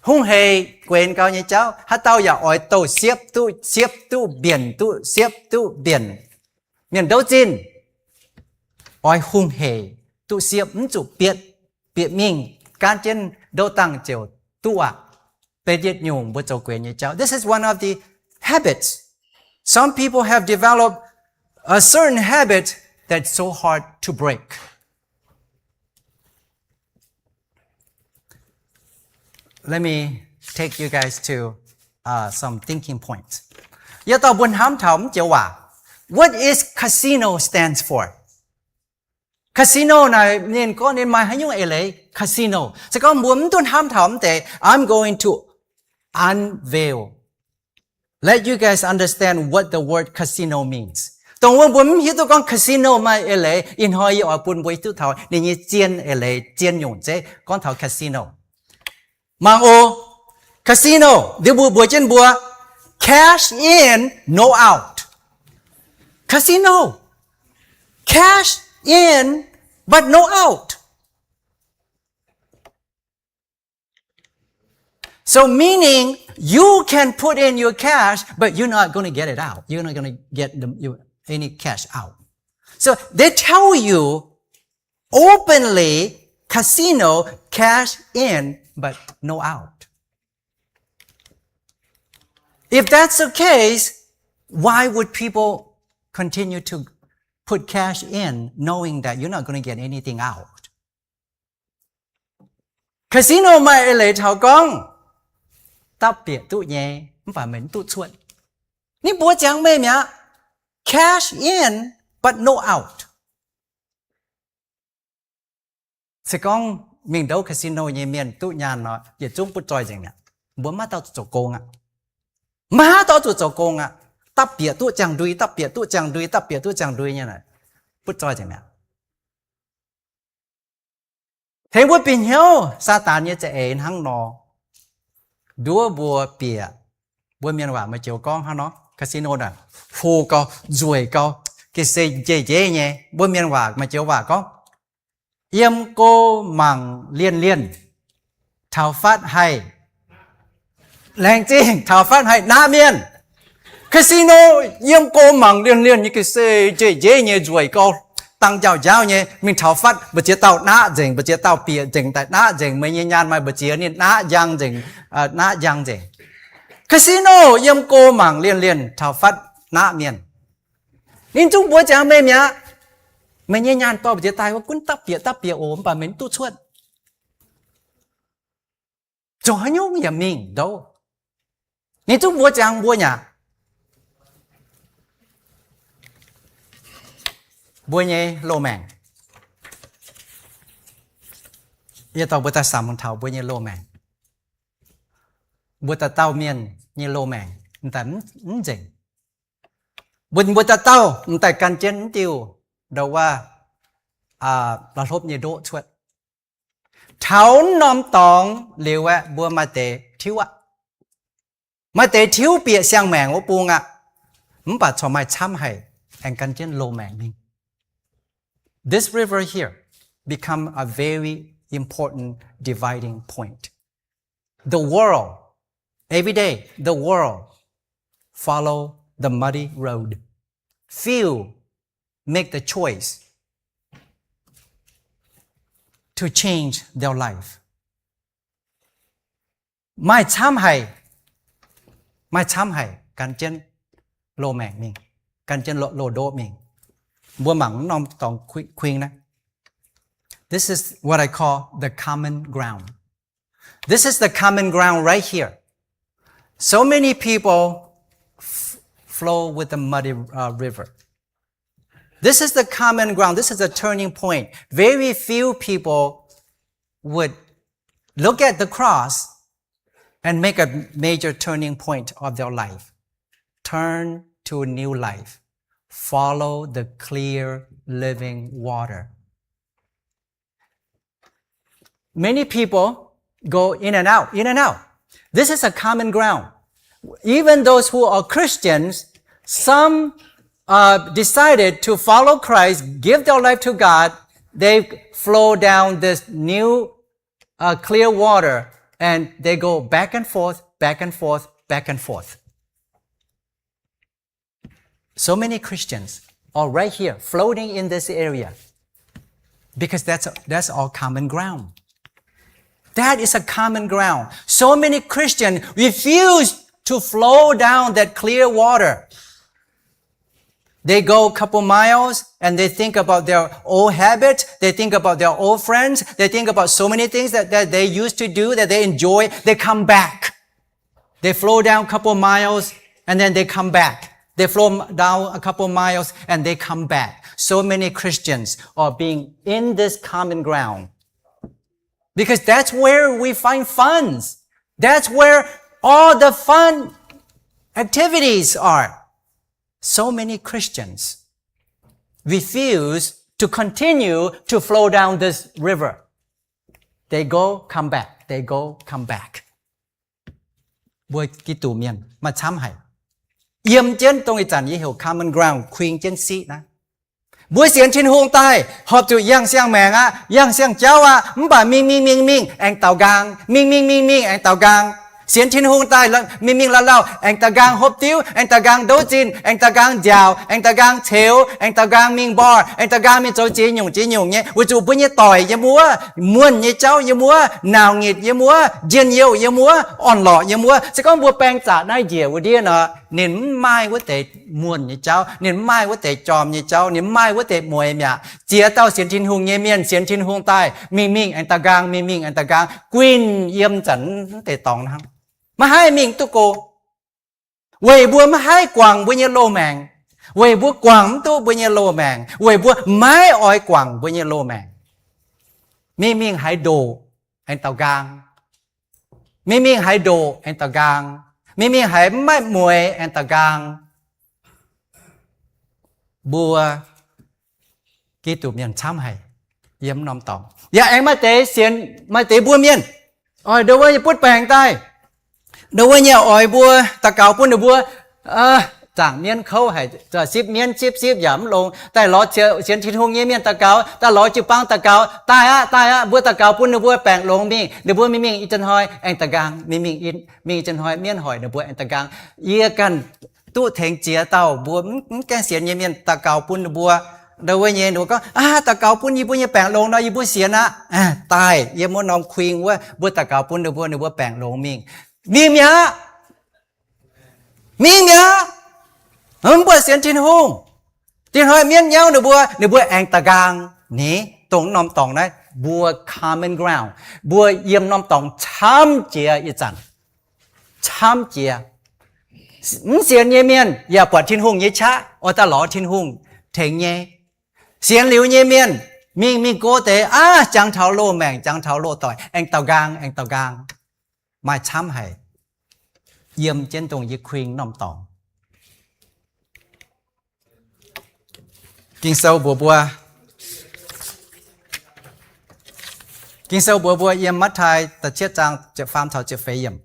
hungh heic guenx gau nyei jauv, haaix dauh yaac oix douh siepv duqv, siepv duqv mbienc duqv, siepv duqv mbienc. Mienh ndouv zinh oix hungh heic duqv siepv, mv zuqc bietv, bieqc mingh gaanv jienv ndouv dangh ziouc duqv aqv. Benx yietc nyungc mbuo zoux guenx nyei jauv. This is one of the habits. Some people have developed a certain habit that's so hard to break. Let me take you guys to some thinking points. Yietc dauh mbuo hnamv taux mv joux waac. What is casino stands for? Casino naaic ninh gorngv ninh maaih haaix nyungc eix leiz? Casino. Se gorngv mbuo mv duqv hnamv taux mv deix, I'm going to unveil, let you guys understand what the word casino means. Dongh wuov mbuo mv hiuv duqv gorngv casino maaih eix leiz, ih hnoi yie oix bun mbuo hiuv duqv taux ninh nyei zien eix leiz, zien nyungc zeiv gorngv taux casino. Mangc oc, casino, ndiev mbuo mbuox jienv mbuo, cash in, no out. Casino, cash in, but no out. So meaning you can put in your cash, but you're not going to get it out. You're not going to get the, you, any cash out. So they tell you openly, casino, cash in, but no out. If that's the case, why would people continue to put cash in knowing that you're not going to get anything out? Casino maaih eix leiz taux gorngv dapv bieqc duqv nyei, mv baac meih mv duqv cuotv. Ninh mbuox ziangx meih mi'aqv, cash in but no out. Se gorngv mingh ndouv casino nyei mienh duqv nyaanh nor, yietc zungv butv zoih nzengc mi'aqv. Mbuo maiv dauh zuqc zoux gong aqv. Maiv dauh zuqc zoux gong aqv. Dapv bieqc duqv ziangh ndui, dapv bieqc duqv ziangh ndui, dapv bieqc duqv ziangh ndui nyei naaic, butv zoih nzengc mi'aqv. Tengx mbuo bieqc hnyouv Saadaan nyei za'eix hnangv nor, nduov mbuo bieqc, mbuo mienh waac maaih joux gorngv hnangv nor, casino naaic, hlo gau, nzueic gau, ga'sie njeiv-njeiv nyei. Mbuo mienh waac maaih joux waac gorngv, yiem go mangc lienh lienh, taux fatv haih, laengz zingh, taux fatv haih naqv mienh. Casino, yiem go mangc lienh lienh nyei, ga'sie njeiv-njeiv nyei, nzueic gau, dangh njaaux njaaux nyei, mingh taux fatv mbu'ziex dauh naqv nzengc, mbu'ziex dauh bieqc nzengc daaih naqv nzengc, meih nyei nyaanh maaih mbu'ziex ninh naqv njang nzengc, naqv njang nzengc. Casino, yiem go mangc lienh lienh, taux fatv naqv mienh. Ninh zungv mbuox ziangx meih mi'aqv, meih nyei nyaanh dorh mbu'ziex daaih wuov gunv dapv bieqc dapv bieqc oc, mv baac meih mv duqv cuotv. Zoux haaix nyungc yaac mingh ndouv. Ninh zungv mbuox ziangx mbuo mi'aqv, mbuo nyei loz-maengc. Yie dorh mbuo daaih samx taux mbuo nyei loz-maengc. Mbuo dauh dauh mienh nyei loz-maengc m'daaih mv nzengc. Mbuo, mbuo dauh dauh m'daaih gan jienv mv diuh ndau wuov la'hlopv nyei ndoqv cuotv. Taux norm dorngx liuz aeqv, mbuo maaih deix tiuv aqv. Maaih deix tiuv bieqc siang-maengc wuov bung aqv. Mv baac corc maaih camv haic aengx gan jienv loz-maengc mingh. This river here become a very important dividing point. The world, every day, the world follow the muddy road. Few make the choice to change their life. Maaih camv haic, maaih camv haic gan jienv loz-maengc mingh, gan jienv loz-ndoqv mingh. Mbuo mangc norm dorngx kuing naaiv. This is what I call the common ground. This is the common ground right here. So many people f-, flow with the muddy, uh, river. This is the common ground. This is a turning point. Very few people would look at the cross and make a major turning point of their life. Turn to a new life. Follow the clear living water. Many people go in and out, in and out. This is a common ground. Even those who are Christians, some, uh, decided to follow Christ, give their life to God, they flow down this new, uh, clear water, and they go back and forth, back and forth, back and forth. So many Christians are right here, floating in this area, because that's, that's our common ground. That is a common ground. So many Christians refuse to flow down that clear water. They go a couple miles and they think about their old habit. They think about their old friends. They think about so many things that, that they used to do, that they enjoy. They come back. They flow down a couple miles and then they come back. They flow down a couple miles and they come back. So many Christians are being in this common ground because that's where we find funds. That's where all the fun activities are. So many Christians refuse to continue to flow down this river. They go, come back. They go, come back. Mbuo Giduc mienh maaih camv haic. Yiem jienv dongh ih zanc yie heuc common ground kuing jienv siqv naaiv. Mbuo sienx Tin-Hungh daaih horpc zuqc yangh siang-maengc aqv, yangh siang-jauv aqv, mv baac mingh mingh mingh mingh aengx daaux nqaang, mingh mingh mingh mingh aengx daaux nqaang. Sienx Tin-Hungh daaih mingh mingh lauh lauh aengx daaux nqaang hopv diuv, aengx daaux nqaang ndouv zinh, aengx daaux nqaang nziaauc, aengx daaux nqaang ceux, aengx daaux nqaang mingh mborqv, aengx daaux nqaang mingh zoux ziex nyungc ziex nyungc nyei, weic zuqc mbuo nyei doic yiem wuov, muonh nyei jauv yiem wuov, nauc nyitc yiem wuov, njien-youh yiem wuov, orn-lorqc yiem wuov. Se gorngv mbuo baeng zaqc naaiv njiec wuov ndiev nor, ninh mv maaih wuov deix muonh nyei jauv, ninh mv maaih wuov deix jorm nyei jauv, ninh mv maaih wuov deix mueix mi'aqv. Ziex dauh sienx Tin-Hungh nyei mienh sienx Tin-Hungh daaih, mingh mingh aengx daaux nqaang, mingh mingh aengx daaux nqaang, guinh yiem zanc mv deix dorngx hnangv. Maiv haih mingh duqv go. Weic mbuo maiv haih guangc mbuo nyei loz-maengc, weic mbuo guangc mv duqv mbuo nyei loz-maengc, weic mbuo maiv oix guangc mbuo nyei loz-maengc. Mingh mingh haaix ndoqc aengx daaux nqaang, mingh mingh haaix ndoqc aengx daaux nqaang, mingh mingh haaix mv maaih mueix aengx daaux nqaang. Mbuo Giduc mienh camv haic yiem norm dorngx. Yaac aengx maaih deix sienx, maaih deix mbuo mienh oix ndau wuov nyei butv baengc daaih, ndau wuov nyei oix mbuo daux gaux bun ninh mbuo. Zaangc mienv kouv haic, sipv mienv sipv sipv yaac mv longx. Daaih lorz sienx Tin-Hungh nyei mienh daux gaux, daaih lorz jiu-baang daux gaux, daaih aqv, daaih aqv, mbuo daux gaux bun ninh mbuo baengc longx mingh. Ninh mbuo mingh mingh ih zanc hnoi aengx daaux nqaang, mingh mingh ih zanc hnoi mienv hoic ninh mbuo aengx daaux nqaang. Yie ganh duqv tengx ziex dauh mbuo mv gaengh sienx nyei mienh daux gaux bun ninh mbuo. Ndau wuov nyei ninh mbuo gorngv, aa, daux gaux bun yie mbuo nyei baengc longx nor, yie mbuo sienx aqv. Daaih yiem wuov norm kuing wuov, mbuo daux gaux bun ninh mbuo, ninh mbuo baengc longx mingh. Mingh mi'aqv. Mingh mi'aqv. Mv baac sienx Tin-Hungh, dingc hnoi mienv nyauv ninh mbuo, ninh mbuo aengx daaux nqaang. Ni, dongh norm dorngx naaiv mbuo common ground, mbuo yiem norm dorngx camv jiex ih zanc. Camv jiex. Mv sienx nyei mienh yaac buatc Tin-Hungh nyei qaqv oix daaih lorz Tin-Hungh tengx nyei. Sienx liuz nyei mienh mingh mingh go deix aqv, jangx taux loz-maengc, jangx taux loz-doic, aengx daaux nqaang, aengx daaux nqaang. Maaih camv haic yiem jienv dongh yie kuing norm dorngx. Ging-Sou mbuox mbuo, Ging-Sou mbuox mbuo yiem Matv^taai da'cietv zaang ziepc faam taux ziepc feix yiemc.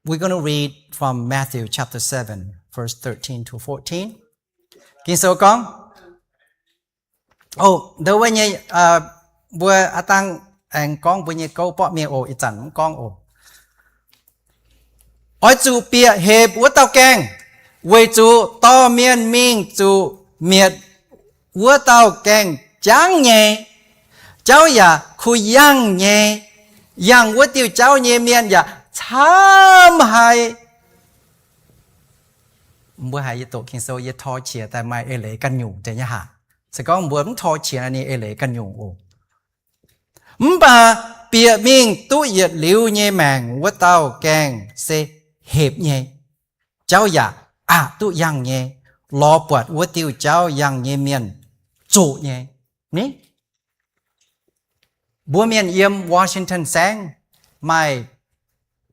We're gonna read from Matthew chapter seven, verse thirteen to fourteen. Ging-Sou gorngv, o, ndau wuov nyei, mbuo aav dangh aengx gorngv mbuo nyei gouv borqv mienh oc, ih zanc mv gorngv oc. Oix zuqc bieqc hepc wuov dauh gaengh, weic zuqc dorh mienh mingh zuqc mietc wuov dauh gaengh jangv nyei. Jauv yaac kuh yangh nyei. Yangh wuov diuh jauv nyei mienh yaac camv haic. Mbuo haiz yie doqc Ging-Sou yie tor qiex daaih maaih eix leiz ganh nyungc deix nyei haah. Se gorngv mbuo mv tor qiex ninh eix leiz ganh nyungc oc. Mv baac bieqc mingh duqv yietc liuz nyei maengc wuov dauh gaengh se hepc nyei. Jauv yaac aqc duqv yangh nyei, lorz buatc wuov diuh jauv yangh nyei mienh zoqc nyei. Ni, mbuo mienh yiem Washington saengv maaih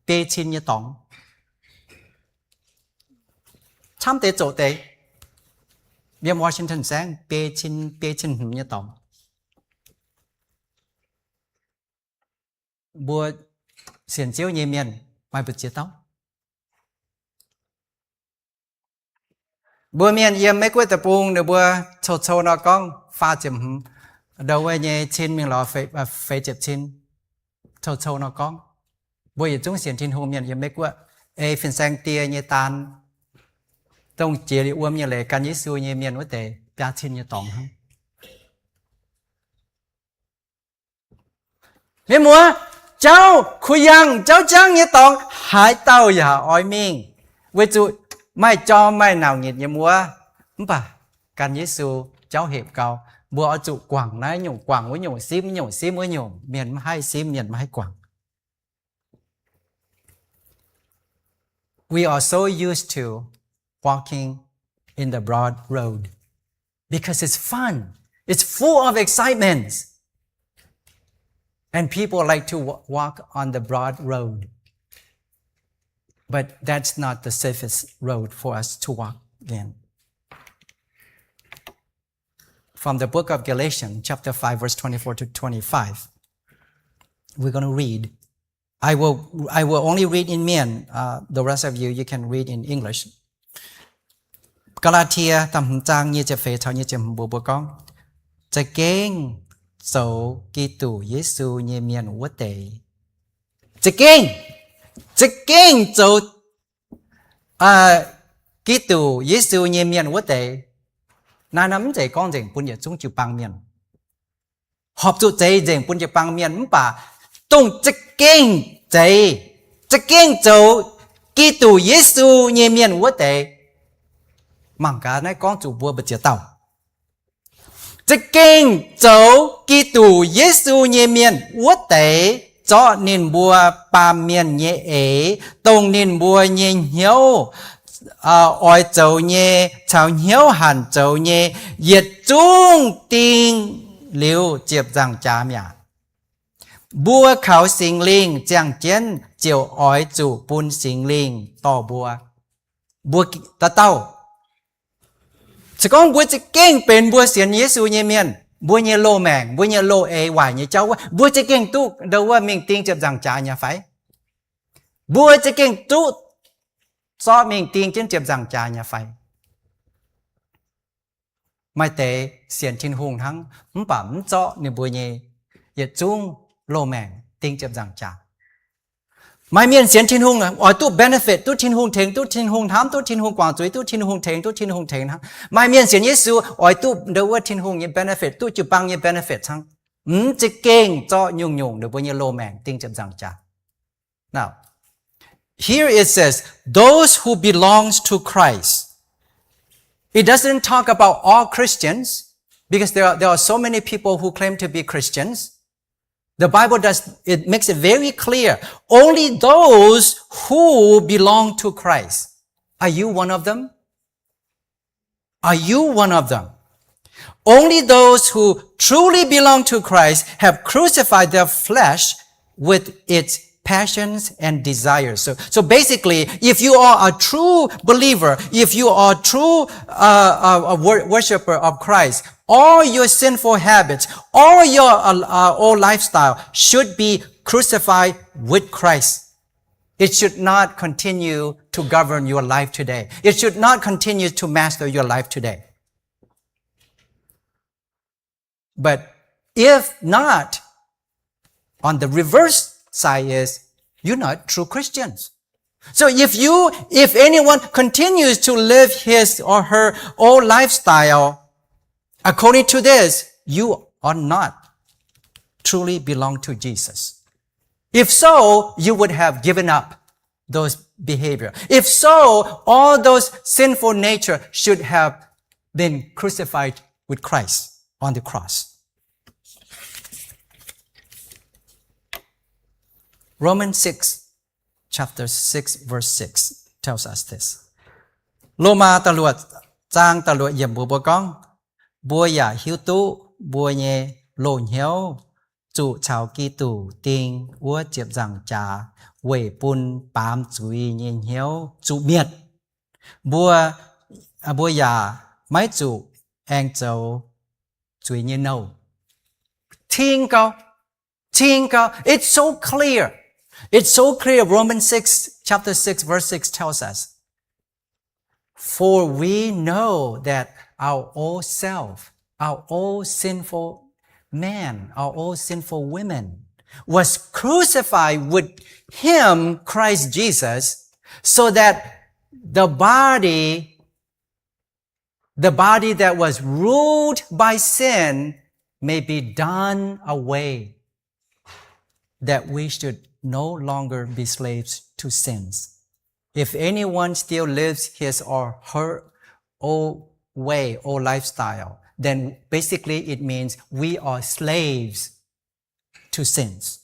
biei cin nyei dorngx. Camv deix zoqc deix. Yiem Washington saengv biei cin, biei cin hmz nyei dorngx. Mbuo sienx Ziouv nyei mienh maaih mbu'ziex dauh? Mbuo mienh yiem Meiv Guoqv deic-bung ninh mbuo cou-cou nor gorngv faah ziepc hmz, ndau wuov nyei cin mingh lorz feix ziepc cin, cou-cou nor gorngv. Mbuo yietc zungv sienx Tin-Hungh mienh yiem Meiv Guoqv, ei fin-saeng die nyei daan, dongh jiex liuz wuom nyei leiz gan Yesu nyei mienh wuov deix biaa cin nyei dorngx hnangv. Mienh muoz, jauv kuh yangh, jauv jangv nyei dorngx, haaix dauh yaac oix mingh, weic zuqc maaih jorm maaih nauc nyitc nyei wuov. Mv baac gan Yesu jauv hepc gau. Mbuo oix zuqc guangc naaiv nyungc guangc wuov nyungc, simv nyungc simv wuov nyungc. Mienh mv haih simv, mienh mv haih guangc. We are so used to walking in the broad road because it's fun. It's full of excitements. And people like to wa-, walk on the broad road. But that's not the safest road for us to walk in. From the book of Galatians, chapter five, verse twenty-four to twenty-five, we're gonna read. I will, I will only read in Mien. Uh, the rest of you, you can read in English. Gaa^laa^tie da'hmz zaang nyic ziepc feix taux nyic ziepc hmz mbuox mbuo gorngv, za'gengh zoux Giduc Yesu nyei mienh wuov deix. Za'gengh, za'gengh zoux Giduc Yesu nyei mienh wuov deix. Naaiv nor mv zeiz gorngv nzengc bun yietc zungv jiu-baang mienh. Horpc zuqc zeiz nzengc bun jiu-baang mienh mv baac dongh za'gengh zeiz, za'gengh zoux Giduc Yesu nyei mienh wuov deix. Mangc gaax naaiv gorngv zuqc mbuo mbu'ziex dauh. Za'gengh zoux Giduc Yesu nyei mienh wuov deix zorqv ninh mbuo baamh mienh nyei eix, dongh ninh mbuo nyei hnyouv oix zoux nyei caux hnyouv hanc zoux nyei, yietc zungv ding liuz ziepc nzaangc jaax mi'aqv. Mbuo kaux Singx Lingh ziangh jienv ziouc oix zuqc bun Singx Lingh dorh mbuo. Mbuo dauh dauh, se gorngv mbuo za'gengh benx mbuo sienx Yesu nyei mienh, mbuo nyei loz-maengc, mbuo nyei loz-eix waaic nyei jauv wuov, mbuo za'gengh duqv ndau wuov mingh ding ziepc nzaangc jaax nyei fai? Mbuo za'gengh duqv zorqv mingh ding jienv ziepc nzaangc jaax nyei fai? Maaih deix sienx Tin-Hungh hnangv mv baac mv zorqv ninh mbuo nyei yietc zungv loz-maengc ding ziepc nzaangc jaax. Maaih mienh sienx Tin-Hungh oix duqv benefit, duqv Tin-Hungh tengx, duqv Tin-Hungh hnamv, duqv Tin-Hungh guangc zuiz, duqv Tin-Hungh tengx, duqv Tin-Hungh tengx hnangv. Maaih mienh sienx Yesu oix duqv ndau wuov Tin-Hungh nyei benefit, duqv jiu-baang nyei benefit hnangv. Mv za'gengh zorqv nyungc-nyungc ninh mbuo nyei loz-maengc ding ziepc nzaangc jaax. Now, here it says, those who belongs to Christ. It doesn't talk about all Christians, because there are, there are so many people who claim to be Christians. The Bible does, it makes it very clear. Only those who belong to Christ. Are you one of them? Are you one of them? Only those who truly belong to Christ have crucified their flesh with its passions and desires. So, so basically, if you are a true believer, if you are a true uh, uh, a wor- worshiper of Christ, all your sinful habits, all your uh, uh, old lifestyle should be crucified with Christ. It should not continue to govern your life today. It should not continue to master your life today. But if not, on the reverse side is, you're not true Christians. So if you, if anyone continues to live his or her old lifestyle, according to this, you are not truly belong to Jesus. If so, you would have given up those behavior. If so, all those sinful nature should have been crucified with Christ on the cross. Romans six, chapter six, verse six tells us this. Lomaa da'luoqc zaang da'luoqc yiemc mbuox mbuo gorngv, mbuo yaac hiuv duqv mbuo nyei loz-hnyouv zuqc caux Giduc ding wuov ziepc nzaangc jaax weic bun baamz zuiz nyei hnyouv zuqc mietc. Mbuo, mbuo yaac maiv zuqc aengx zoux zuiz nyei nouh. Cing gau, cing gau. It's so clear. It's so clear. Romans six, chapter six, verse six tells us, For we know that our old self, our old sinful man, our old sinful women, was crucified with him, Christ Jesus, so that the body, the body that was ruled by sin may be done away, that we should no longer be slaves to sins. If anyone still lives his or her old way, old lifestyle, then basically it means we are slaves to sins.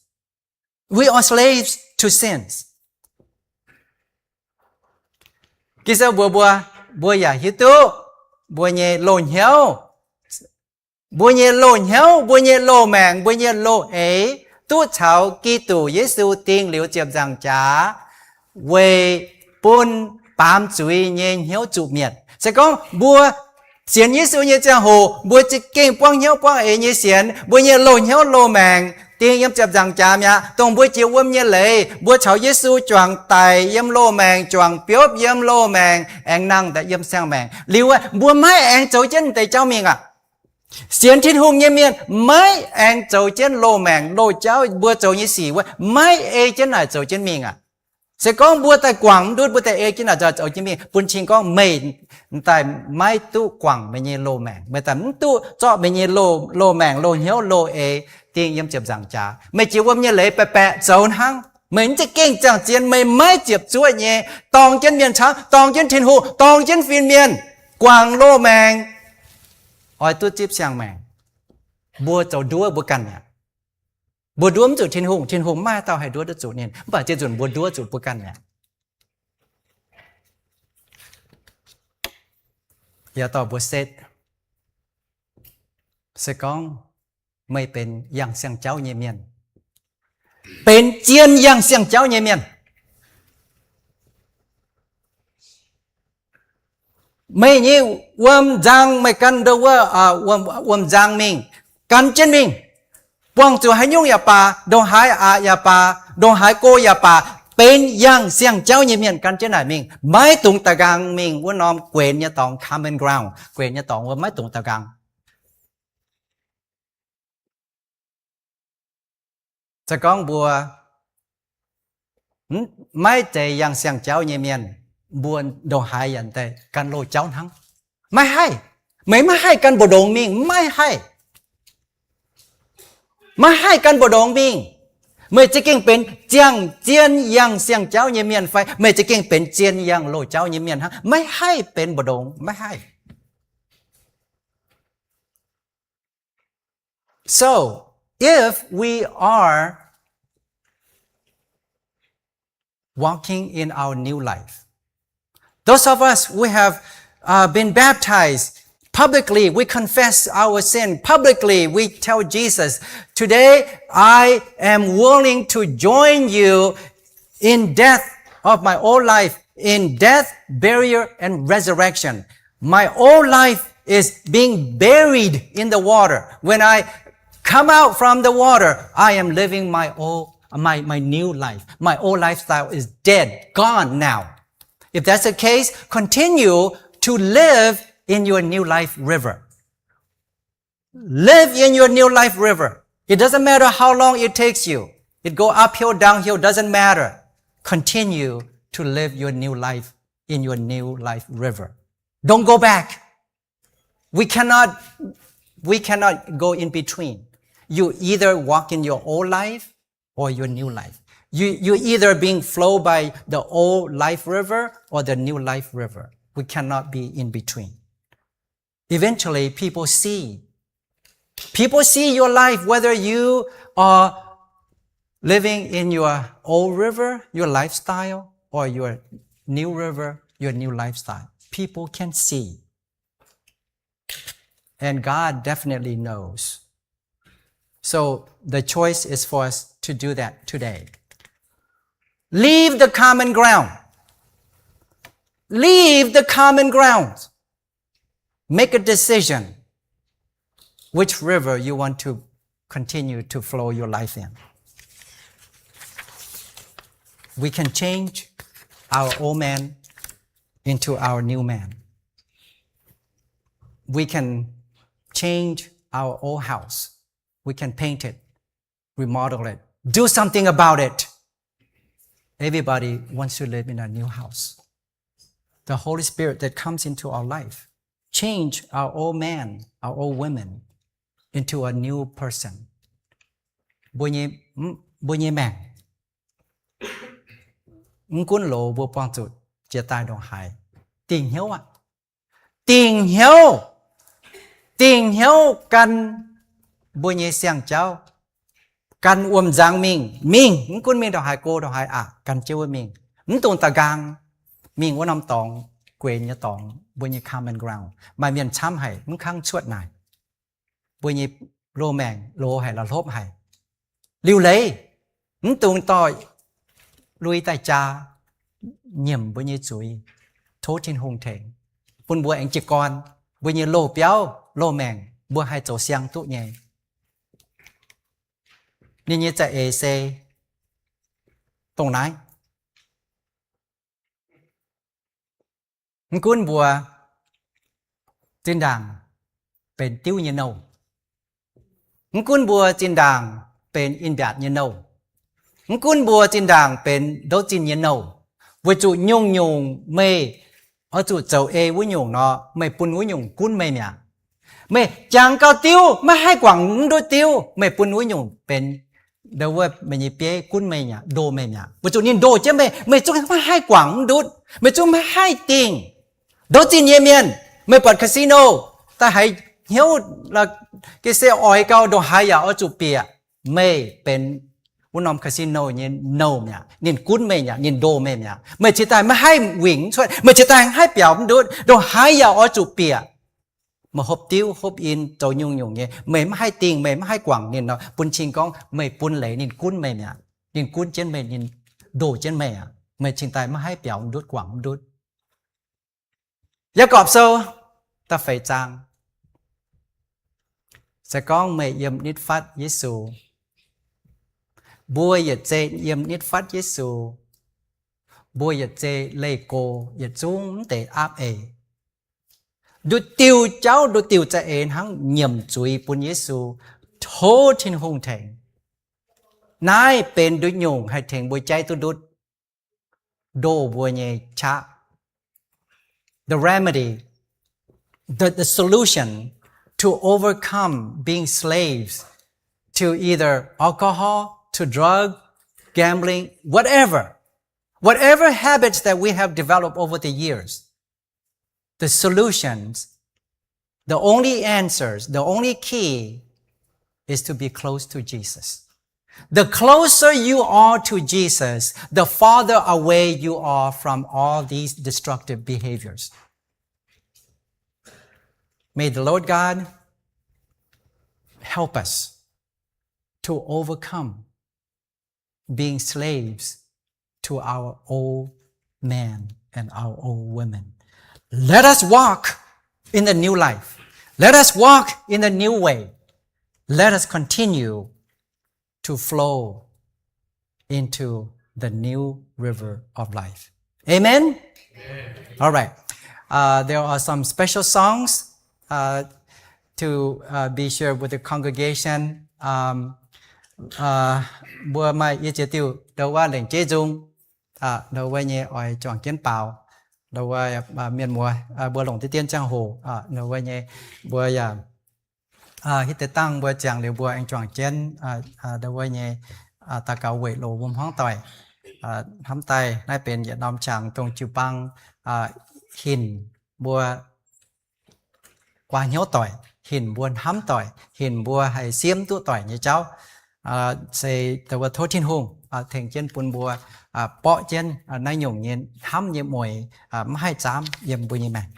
We are slaves to sins. Ging-Sou mbuox mbuo, mbuo yaac hiuv duqv mbuo nyei loz-hnyouv, mbuo nyei loz-hnyouv, mbuo nyei loz-maengc, mbuo nyei loz-eix duqv caux Giduc Yesu ding liuz ziepc nzaangc jaax weic bun baamz zuiz nyei hnyouv zuqc mietc. Se gorngv mbuo sienx Yesu nyei ziangh hoc, mbuo za'gengh buangv hnyouv buangv eix nyei sienx, mbuo nyei loz-hnyouv loz-maengc ding yiem ziepc nzaangc jaax mi'aqv, dongh mbuo jiex wuom nyei leiz, mbuo caux Yesu juangc daic yiem loz-maengc, juangc biopv yiem loz-maengc, aengx nangh daaih yiem siang-maengc. Liuz mbuo maiv aengx zoux jienv deix jauv mingh aqv. Sienx Tin-Hungh nyei mienh maiv aengx zoux jienv loz-maengc loz-jauv mbuo zoux nyei sic wuov, maiv ei jienv naaic zoux jienv mingh aqv. Se gorngv mbuo daaih guangc mv ndutv, mbuo daaih ei jienv naaic zoux jienv mingh, bun cing gorngv meih daaih maiv duqv guangc meih nyei loz-maengc, meih daaih mv duqv zorqv meih nyei loz-maengc loz-hnyouv loz-eix ding yiem ziepc nzaangc jaax. Meih jiex wuom nyei leiz baeqc baeqc zoux hnangv. Meih mv za'gengh ziangh zien, meih maiv ziepc zuoqv nyei dorng jienv mienh camv, dorng jienv Tin-Hungh, dorng jienv fin-mienh, guangc loz-maengc, oix duqv zipv siang-maengc. Mbuo zoux nduov mbuo ganh mi'aqv. Mbuo nduov mv zuqc Tin-Hungh, Tin-Hungh maiv maaih dauh haih nduov duqv zuqc ninh, mv baac zien nzunc mbuo nduov zuqc mbuo ganh mi'aqv. Yaac dorh mbuo setv, se gorngv meih benx yangh siang-jauv nyei mienh, benx zien yangh siang-jauv nyei mienh, meih nyei wuom nzang, meih gan ndo wuov wuom nzang mingh, gan jienv mingh, buangh zuqc haaix nyungc yaac baac, ndongc haaix aqc yaac baac, ndongc haaix go yaac baac, benx yangh siang-jauv nyei mienh gan jienv naaic mingh, maiv dungx da'nqaang mingh wuov norm guenx nyei dorngx, common ground, guenx nyei dorngx wuov maiv dungx da'nqaang. Se gorngv mbuo maiv zeiz yangh siang-jauv nyei mienh, mbuo ndongc haaix yaac daaih gan loz-jauv hnangv. Maiv haih. Meih maiv haih gan mbu'ndongx mingh, maiv haih. Maiv haih gan mbu'ndongx mingh. Meih za'gengh benx ziangh zien yangh siang-jauv nyei mienh fai meih za'gengh benx zien yangh loz-jauv nyei mienh hnangv, maiv haih benx mbu'ndongx, maiv haih. So, if we are walking in our new life, those of us who have uh, been baptized Publicly, we confess our sin. Publicly, we tell Jesus, "Today, I am willing to join you in death of my old life, in death, burial, and resurrection. My old life is being buried in the water. When I come out from the water, I am living my old, my, my new life. My old lifestyle is dead, gone now." If that's the case, continue to live in your new life river. Live in your new life river. It doesn't matter how long it takes you. It go uphill, downhill, doesn't matter. Continue to live your new life in your new life river. Don't go back. We cannot, we cannot go in between. You either walk in your old life or your new life. You, you either being flowed by the old life river or the new life river. We cannot be in between. Eventually, people see. People see your life, whether you are living in your old river, your lifestyle, or your new river, your new lifestyle. People can see. And God definitely knows. So the choice is for us to do that today. Leave the common ground. Leave the common ground. Make a decision which river you want to continue to flow your life in. We can change our old man into our new man. We can change our old house. We can paint it, remodel it, do something about it. Everybody wants to live in a new house. The Holy Spirit that comes into our life change our old man, our old women into a new person. Mbuo nyei, mbuo nyei maengc. Mv gunv loz mbuo buangh zuqc jiex daaih ndongc haaix, dingc hnyouv aqv. Dingc hnyouv, dingc hnyouv gan mbuo nyei siang-jauv, gan wuom-nzangc mingh, mingh, mv gunv mingh ndongc haaix, go ndongc haaix aqv, gan jienv wuov mingh. Mv dungx da'nqaang mingh wuov norm dorngx, guenx nyei dorngx, mbuo nyei common ground. Maaih mienh camv haic, mv kangv cuotv naaic. Mbuo nyei loz-maengc loz haic, la'hlopv haic. Liuc leiz, mv dungx dorh lui daaih jaa, nyiemc mbuo nyei zuiz, tov Tin-Hungh tengx bun mbuo aengx jiez gorn. Mbuo nyei loz-biauv, loz-maengc, mbuo haih zoux siang duqv nyei. Ninh nyei za'eix se dongh naaiv. Mv gunv mbuo zinh ndaangc benx diuv nyei nouh, mv gunv mbuo zinh ndaangc benx in-mbiaatc nyei nouh, mv gunv mbuo zinh ndaangc benx ndouv zinh nyei nouh, weic zuqc nyungc-nyungc meih oix zuqc zoux ei wuov nyungc nor, meih bun wuov nyungc gunv meih mi'aqv. Meih jangx gau diuv, maiv haih guangc mv ndutv diuv, meih bun wuov nyungc benx ndo wuov meih nyei bieiv gunv meih mi'aqv, ndoh meih mi'aqv. Weic zuqc ninh ndoh jienv meih, meih zungv maiv haih guangc mv ndutv, meih zungv maiv haih dingh. Ndouv zinh nyei mienh, meih buatc casino daaih haiz hnyouv, ga'sie oix gau, ndongc haaix yaac oix zuqc bieqc. Meih benx wuov norm casino nyei nouh mi'aqv. Ninh gunv meih mi'aqv, ninh ndoh meih mi'aqv. Meih cingx daaih maiv haih wingc cuotv, meih cingx daaih maiv haih biaux mv ndutv, ndongc haaix yaac oix zuqc bieqc. Meih hopv diuv hopv in, zoux nyungc-nyungc nyei, meih maiv haih dingh, meih maiv haih guangc ninh nor, bun cing gorngv meih bun leiz ninh gunv meih mi'aqv. Ninh gunv jienv meih, ninh ndoh jienv meih aqv. Meih cingx daaih maiv haih biaux mv ndutv, guangc mv ndutv. Yaagorpc Sou da'feix zaang se gorngv meih yiem nitv fatv Yesu, mbuo yietc zei yiem nitv fatv Yesu, mbuo yietc zei leih go yietc zungv mv deix aapv eix. Nduqc diuh jauv, nduqc diuh za'eix hnangv nyiemc zuiz bun Yesu, tov Tin-Hungh tengx. Naaiv benx nduqc nyungc haih tengx mbuo jaiv duqv ndutv, ndoh mbuo nyei qaqv. The remedy, the, the solution to overcome being slaves to either alcohol, to drug, gambling, whatever. Whatever habits that we have developed over the years, the solutions, the only answers, the only key is to be close to Jesus. The closer you are to Jesus, the farther away you are from all these destructive behaviors. May the Lord God help us to overcome being slaves to our old men and our old women. Let us walk in the new life. Let us walk in the new way. Let us continue to flow into the new river of life. Amen? Amen. All right. Uh, there are some special songs, uh, to, uh, be shared with the congregation. Um, uh, mbuo maaih yie ziex diuh ndau wuov lengc jeiv nzung, uh, ndau wuov nyei oix juangc jienv baaux. Ndau wuov, uh, mienh muoz, uh, mbuo longc deix dien ziangh hoc, uh, ndau wuov nyei mbuo yaac, uh, hitv deix dangh mbuo ziangx liuz mbuo aengx juangc jienv, uh, uh, ndau wuov nyei, uh, daux gaux weic loz mbuo hmuangv doic. Uh, hnamv daaih naaiv benx yietc norm qangx dongh jiu-baang, uh, hinc mbuo guaax hnyouv doic, hinc mbuo hnamv doic, hinc mbuo haih siemv duqv doic nyei jauv. Uh, se ndau wuov tov Tin-Hungh, uh, tengx jienv bun mbuo, uh, borqv jienv, uh, naaiv nyungc nyei hnamv nyei mueiz, uh, maiv haih zaamv yiem mbuo nyei maengc.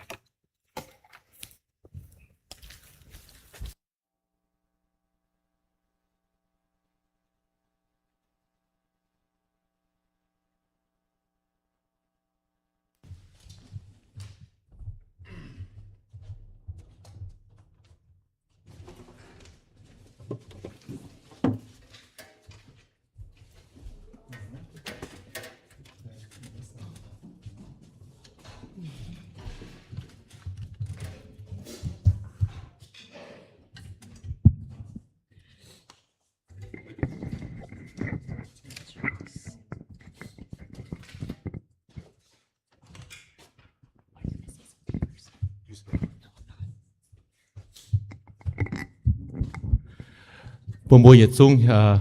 Bun mbuo yietc zungv, uh,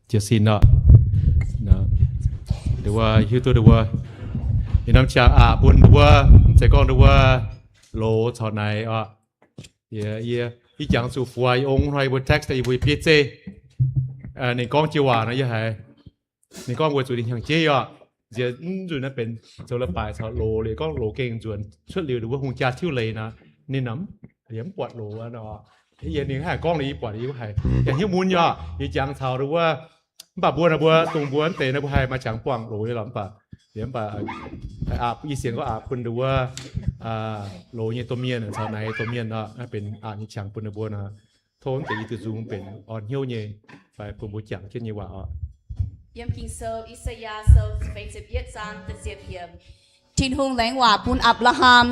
jiez sin oc. Ndau wuov hiuv duqv ndau wuov, yie norm qangx aqc bun ndau wuov, mv zeiz gorngv ndau wuov loz caux naaic oc. Yie, yie, yie jangx zuqc fuix ong hnoi yie mbuo text, yie mbuo bieiv zeiv, uh, ninh gorngv jienv waac nor yie haiz ninh gorngv weic zuqc ninh hnyangx-jeiv oc. Nziex mv nzunc naaiv benx zoux leiz-baaix caux loz liuz gorngv loz gengh nzuonx cuotv liuz ndau wuov hungh jaa tiuv leiz nor, ninh nor, yie mv buatc loz nor. Yie ninh haih gorngv liuz yie buatc yie haiz yaac hnyouv mun nyei oc. Yie jangx caux ndau wuov, mv baac mbuo nor mbuo dongh mbuo mv deix nor mbuo haih maaih qangx buangh loz nyei lorqc, mv baac, mv baac, aqc, yie sienx gorngv aqc bun ndau wuov, uh, loz nyei domh mienh caux naaic nyei domh mienh nor, naaiv benx aqc nyei qangx bun ninh mbuo nor. Tov deix yie duqv nzung benx orn hnyouv nyei fai bun mbuo jangx jienv nyei waac oc. Yiem Ging-Sou I^saa^yaa Sou ziepc yietv zaang da'ziepc yiemc, Tin-Hungh laengz waac bun Apc^laa^ham,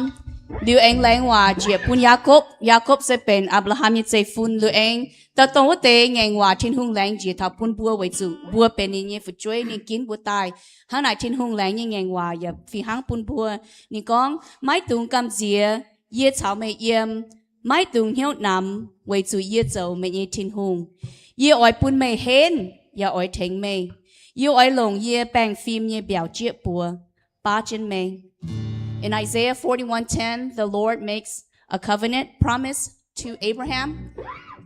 liuz aengx laengz waac njiec bun Yaakopv. Yaakopv se benx Apc^laa^ham nyei zeiv-fun. Liuz aengx dauh dongh wuov deix ngaengc waac Tin-Hungh laengz njiec taux bun mbuo weic zuqc mbuo benx ninh nyei fu'jueiv, ninh ginv mbuo daaih. Hnangv naaic Tin-Hungh laengz nyei ngaengc waac yaac fih hnangv bun mbuo. Ninh gorngv, maiv dungx gamh nziex, yie caux meih yiem. Maiv dungx hnyouv namx, weic zuqc yie zoux meih nyei Tin-Hungh. Yie oix bun meih henv yaac oix tengx meih. Yie oix longc yie baengh fim nyei mbiaauc jieqv buoz baav jienv meih. In Isaiah forty-one ten, the Lord makes a covenant promise to Abraham,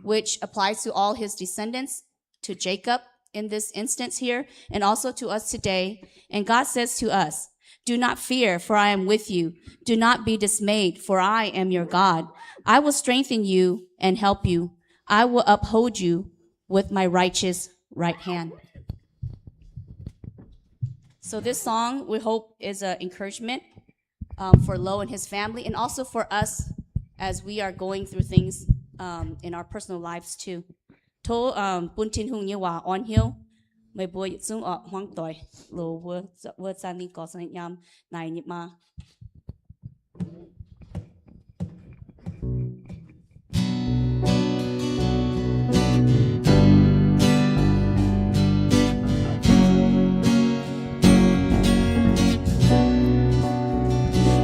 which applies to all his descendants, to Jacob in this instance here, and also to us today. And God says to us, do not fear, for I am with you. Do not be dismayed, for I am your God. I will strengthen you and help you. I will uphold you with my righteous right hand. So this song, we hope, is an encouragement, um, for Lo and his family, and also for us as we are going through things, um, in our personal lives too. Tov, um, bun Tin-Hungh nyei waac orn hnyouv meih mbuo yietc zungv oc, hmuangv doic, loz wuov, wuov zaangh ninh gorx zaangh ninh nyaam naaic nyei maa.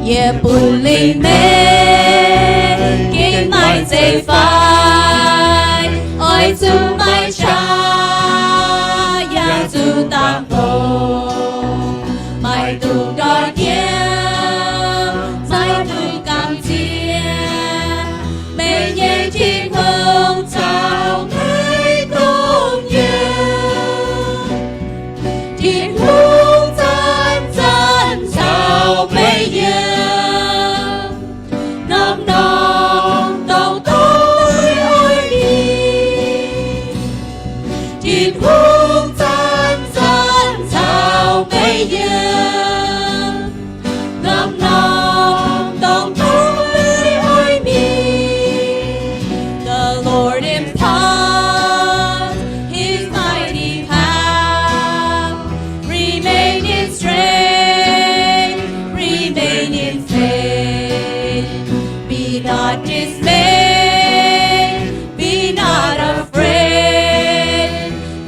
Yie bun lingh meih gengh maaih zeiv-fai, oix zuqc maaih qaqv yaac zuqc dangh hoc, maiv dungx ndortv nyiemv, maiv dungx gamh nziex. Meih nyei Tin-Hungh caux meih dongh yiem. Tin-Hungh zanc-zanc caux meih yiem. Norm-norm Tin-Hungh zanc-zanc caux meih yiem, norm-norm dongh duqv meih oix mingh. The Lord impart His mighty power. Remain in strength, remain in faith. Be not dismayed, be not afraid.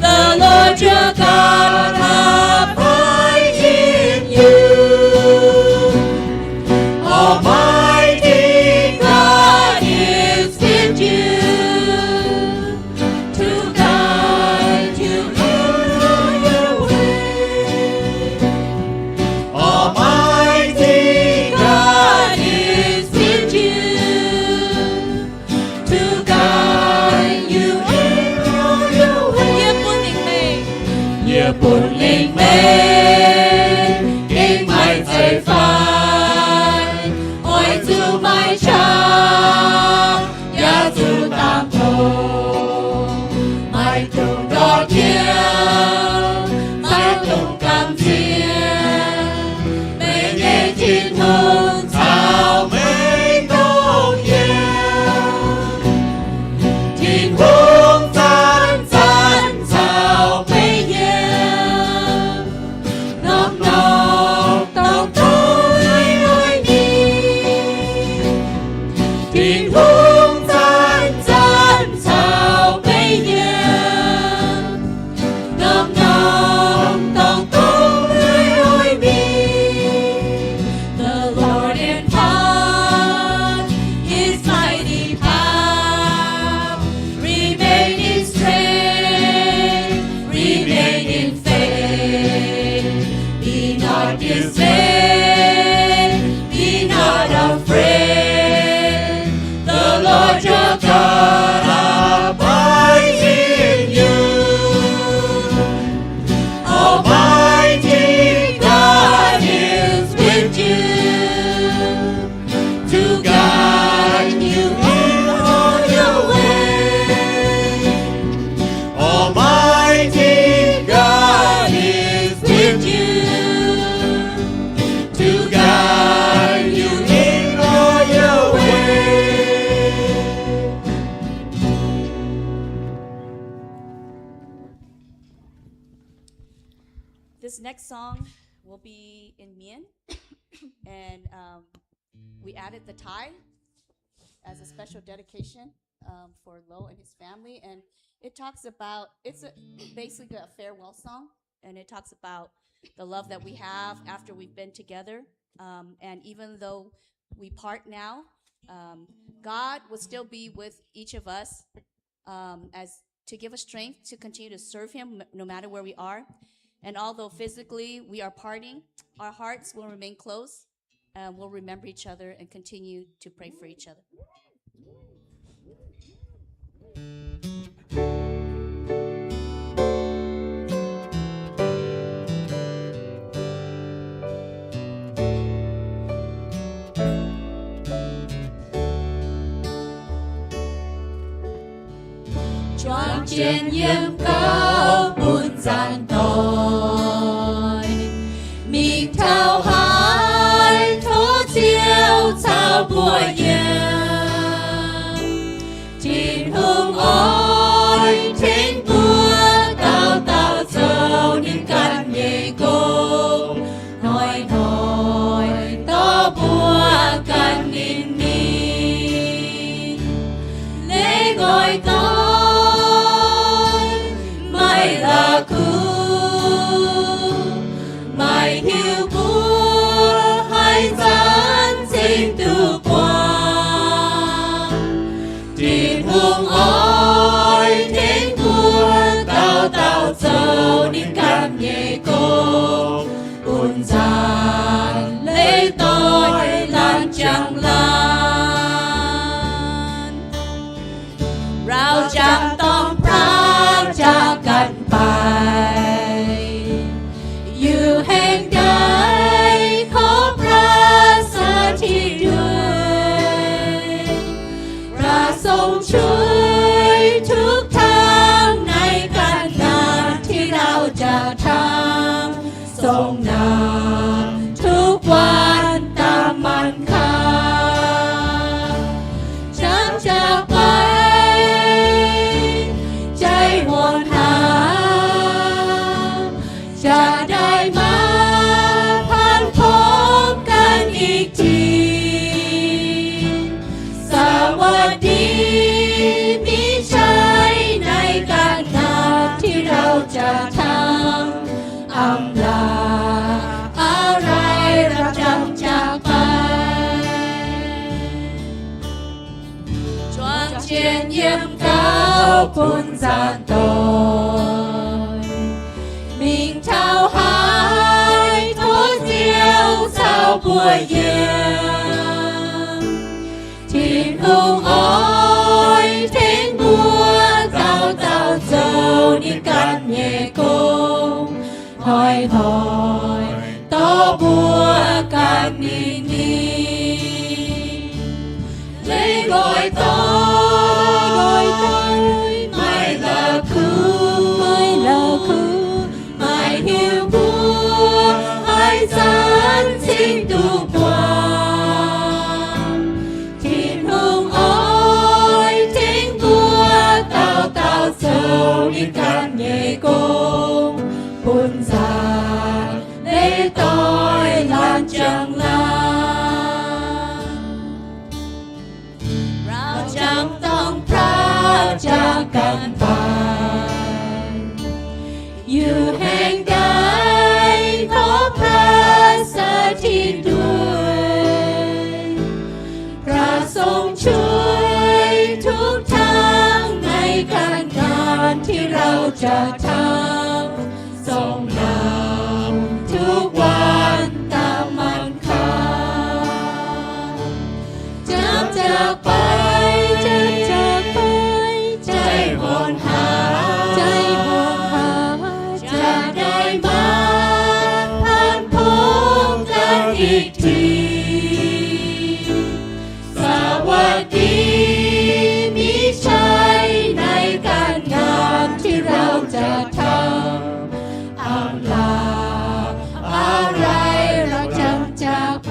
The Lord your God abide in you. Almighty God is with you to guide you in all your ways. Almighty God is with you to guide you in all your ways. Yie bun lingh meih, yie bun lingh meih, gengh maaih zeiv-faan, oix zuqc maaih qaqv, yaac zuqc dangx tong, maaih dongh ndortv jiex, maaih dongh gamh nziex. Meih nyei Tin-Hungh caux meih dongh yiem. Tin-Hungh zanc-zanc caux meih yiem, norm-norm dongh duqv meih oix mingh. Tin-Hungh zanc-zanc caux meih yiem, norm-norm dongh duqv meih oix mingh. The Lord impart His mighty power. Remain in strength, remain in faith. Be not dismayed, be not afraid. The Lord your God abides in you. Almighty God is with you to guide you in all your ways. Almighty God is with you to guide you in all your ways. This next song will be in Mien, and um, we added the Thai as a special dedication um, for Lo and his family. And it talks about, it's a, basically a farewell song. And it talks about the love that we have after we've been together. Um, and even though we part now, um, God will still be with each of us um, as to give us strength to continue to serve Him no matter where we are. And although physically we are parting, our hearts will remain close. And we'll remember each other and continue to pray for each other. Juangc jienv yiem gauh bun zanc doic, mingh taux haaix tov Ziouv caux mbuo yiem. Tin-Hungh oix tengx mbuo dauh dauh zoux ninh ganh nyei gong, hnoi-hnoi dorh mbuo ganh ninh mingh. Leiz-ngoix doic maaih la'kuqv zaangc doic. Mingh taux haaix, tov Ziouv caux mbuo yiem. Tin-Hungh oix tengx mbuo dauh dauh zoux ninh ganh nyei gong, hnoi-hnoi dorh mbuo gan ninh. Leiz nqoi doic, maiv la'kuqv, maiv la'kuqv, maiv hiuv mbuo haaix zanc cingx duqv buangh. Tin-Hungh oix tengx mbuo dauh dauh zoux ninh ganh nyei gong, bun nzaangc leiz doic laanh jangx laanh. เราจำต้องพระจากกันไป อยู่แห่งใดขอพระสถิตด้วย พระทรงช่วยทุกทางในการงานที่เราจะทำ ทรงนำทุกวันตามมันคา จะจากไป จะจากไป ใจห่วงหา ใจห่วงหา จะได้มาพบกันอีกที สวัสดี มีชัยในการงานที่เราจะทำ อำลาอะไรเราจำจากไป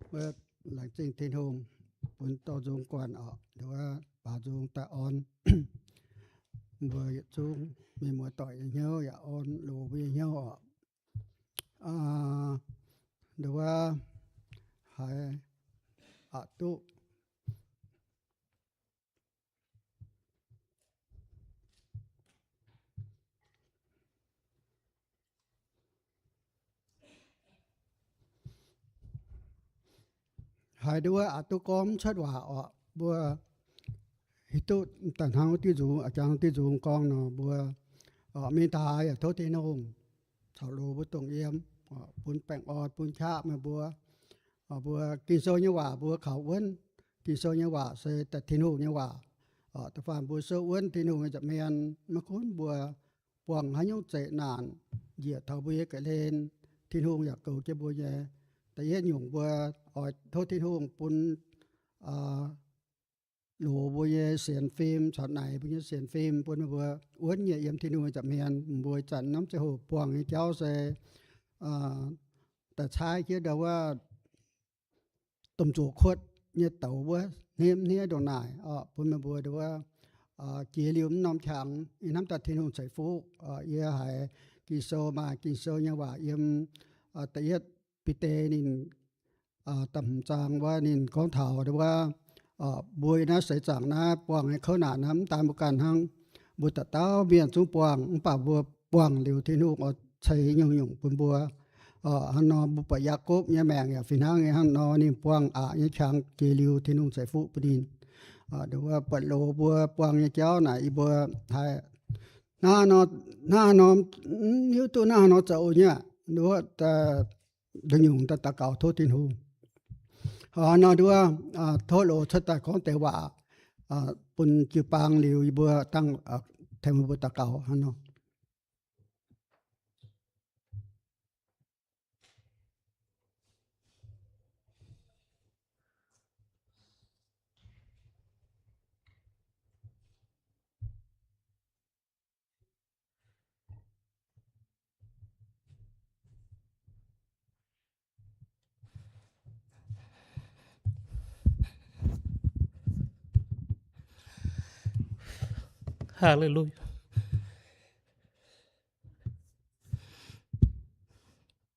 Mbuo laengz zingh Tin-Hungh bun dorh nzung guanh orqc, nduov baaux nzung daaih orn mbuo yietc zungv mienh muoz-doic nyei hnyouv, yaac orn loz mbuo nyei hnyouv orqc. Nduov haiz aqc duqv haiz nduov aqc duqv gorngv mv cuotv waac orqc, mbuo hiuv duqv daaih hnangv diuh nzung, a'jangv diuh nzung gorngv nor, mbuo mingh daaih yaac tov Tin-Hungh caux loz mbuo dongh yiem, bun baengh orn bun qaqv meih mbuo. Mbuo Ging-Sou nyei waac mbuo kaux wuonv. Ging-Sou nyei waac se daaih Tin-Hungh nyei waac. Da'faanh mbuo souv wuonv Tin-Hungh nyei nza'hmien, maiv gunv mbuo buangh haaix nyungc zeqc naanc, njiec taux mbuo nyei ga'hlen, Tin-Hungh yaac goux jienv mbuo nyei. Da'yietv nyungc mbuo oix tov Tin-Hungh bun loz mbuo nyei sienx fim caux naaic mbuo nyei sienx fim bun meih mbuo wuonv nyei yiem Tin-Hungh nyei nza'hmien. Mbuo ih zanc norm ziangh hoc buangh nyei jauv se daaih caaiv jienv ndau wuov domh nzoc kuotv nyei douz wuov hniev hniev ndongc naaic orqc, bun meih mbuo ndau wuov jiex liuz mv norm qangx. Yie hnamv daaih Tin-Hungh ceix fuqv. Yie haiz Ging-Sou, maaih Ging-Sou nyei waac yiem da'yietv Bide ninh da'hmz zaang wuov ninh gorngv taux ndau wuov mbuo yiem naaiv seix zaangc naaiv buangh nyei kouv naanc naaiv mv daan mbuo ganh hnangv. Mbuo dauh dauh mienh zungv buangh, mv baac mbuo buangh liuz Tin-Hungh oix ceix nyungc-nyungc bun mbuo. Hnangv nor mbuo buatc Yaakopv nyei maengc yaac fih hnangv nyei. Hnangv nor ninh buangh aqc nyei qangx jiex liuz Tin-Hungh ceix fuqv bun ninh. Ndau wuov buatc loz mbuo buangh nyei jauv naaic yie mbuo haiz hnangv nor, hnangv nor, mv hiuv duqv hnangv nor zoux nyei aqv. Ndau wuov daaih nyungc-nyungc daaih daux gaux tov Tin-Hungh. Hnangv nor ndau wuov tov loz cuotv daaih gorngv deix waac bun jiu-baang liuz yie mbuo dangh tengx mbuo daux gaux hnangv nor. Haleluya.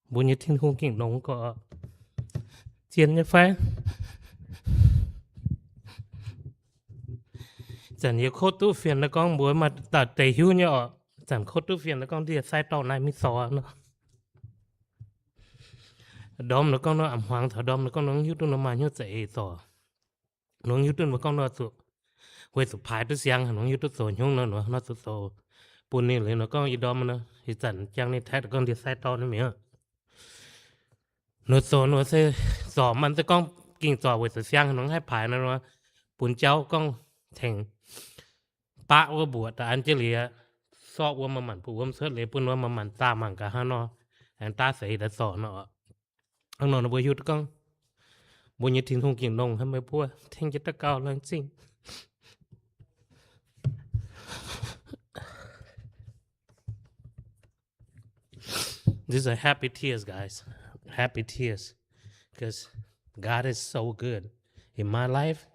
Mbuo nyei Tin-Hungh gengh longx gorqv, zien nyei fai? Zanc yie kotv duqv fienx naaiv gorngv mbuo maaih deix hiuv nyei oc. Zanc kotv duqv fienx naaiv gorngv ndie-sai dorh naaiv mingh zorc nor. Ndorm nor gorngv nor a'hmuangx taux ndorm nor gorngv nor hiuv duqv nor maaih hnyouv za'eix zorc. Nor hiuv duqv mbuo gorngv nor zuqc, weic zuqc paaix duqv siang, nor hiuv duqv zoux hnyouv nor, nor zuqc zoux bun ninh liuz nor gorngv yie ndorm nor, ih zanc jangx ninh taaix gorngv ndie-sai dorh ninh mingh. Nor zoux nor se zorc maaih se gorngv gengh zorc weic zuqc siang nor haih paaix nor, bun jauv gorngv tengx baqv wuov mbuoqc da'an jienv liuz, sorqv wuom maaih manc bun wuom cuotv liuz, bun wuom maaih manc zaah mangc gaax hnangv nor, aengx daav seix daaih zorc nor. Hnangv nor mbuo hiuv duqv gorngv mbuo nyei Tin-Hungh gengh longx hnangv meih mbuo tengx jienv daux gaux laengz zingh. These are happy tears, guys. Happy tears. Because God is so good in my life.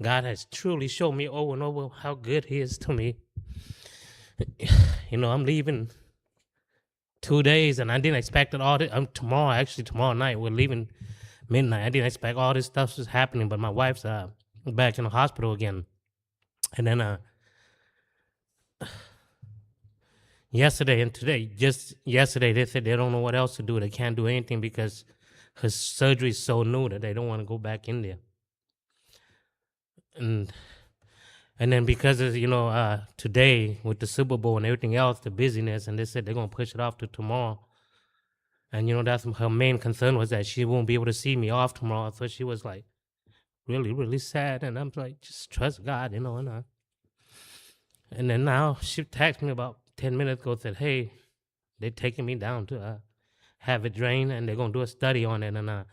God has truly shown me over and over how good He is to me. You know, I'm leaving two days, and I didn't expect it all. Thi- um, tomorrow, actually, tomorrow night we're leaving midnight. I didn't expect all this stuff is happening, but my wife's uh, back in the hospital again. And then uh, yesterday and today, just yesterday, they said they don't know what else to do. They can't do anything because her surgery is so new that they don't want to go back in there. And and then because of, you know, uh, today with the Super Bowl and everything else, the busyness, and they said they're gonna push it off to tomorrow. And you know, that's her main concern, was that she won't be able to see me off tomorrow. So she was like really, really sad. And I'm like, just trust God, you know. And, uh, and then now she texted me about ten minutes ago, said, hey, they're taking me down to uh, have it drained, and they're gonna do a study on it and uh,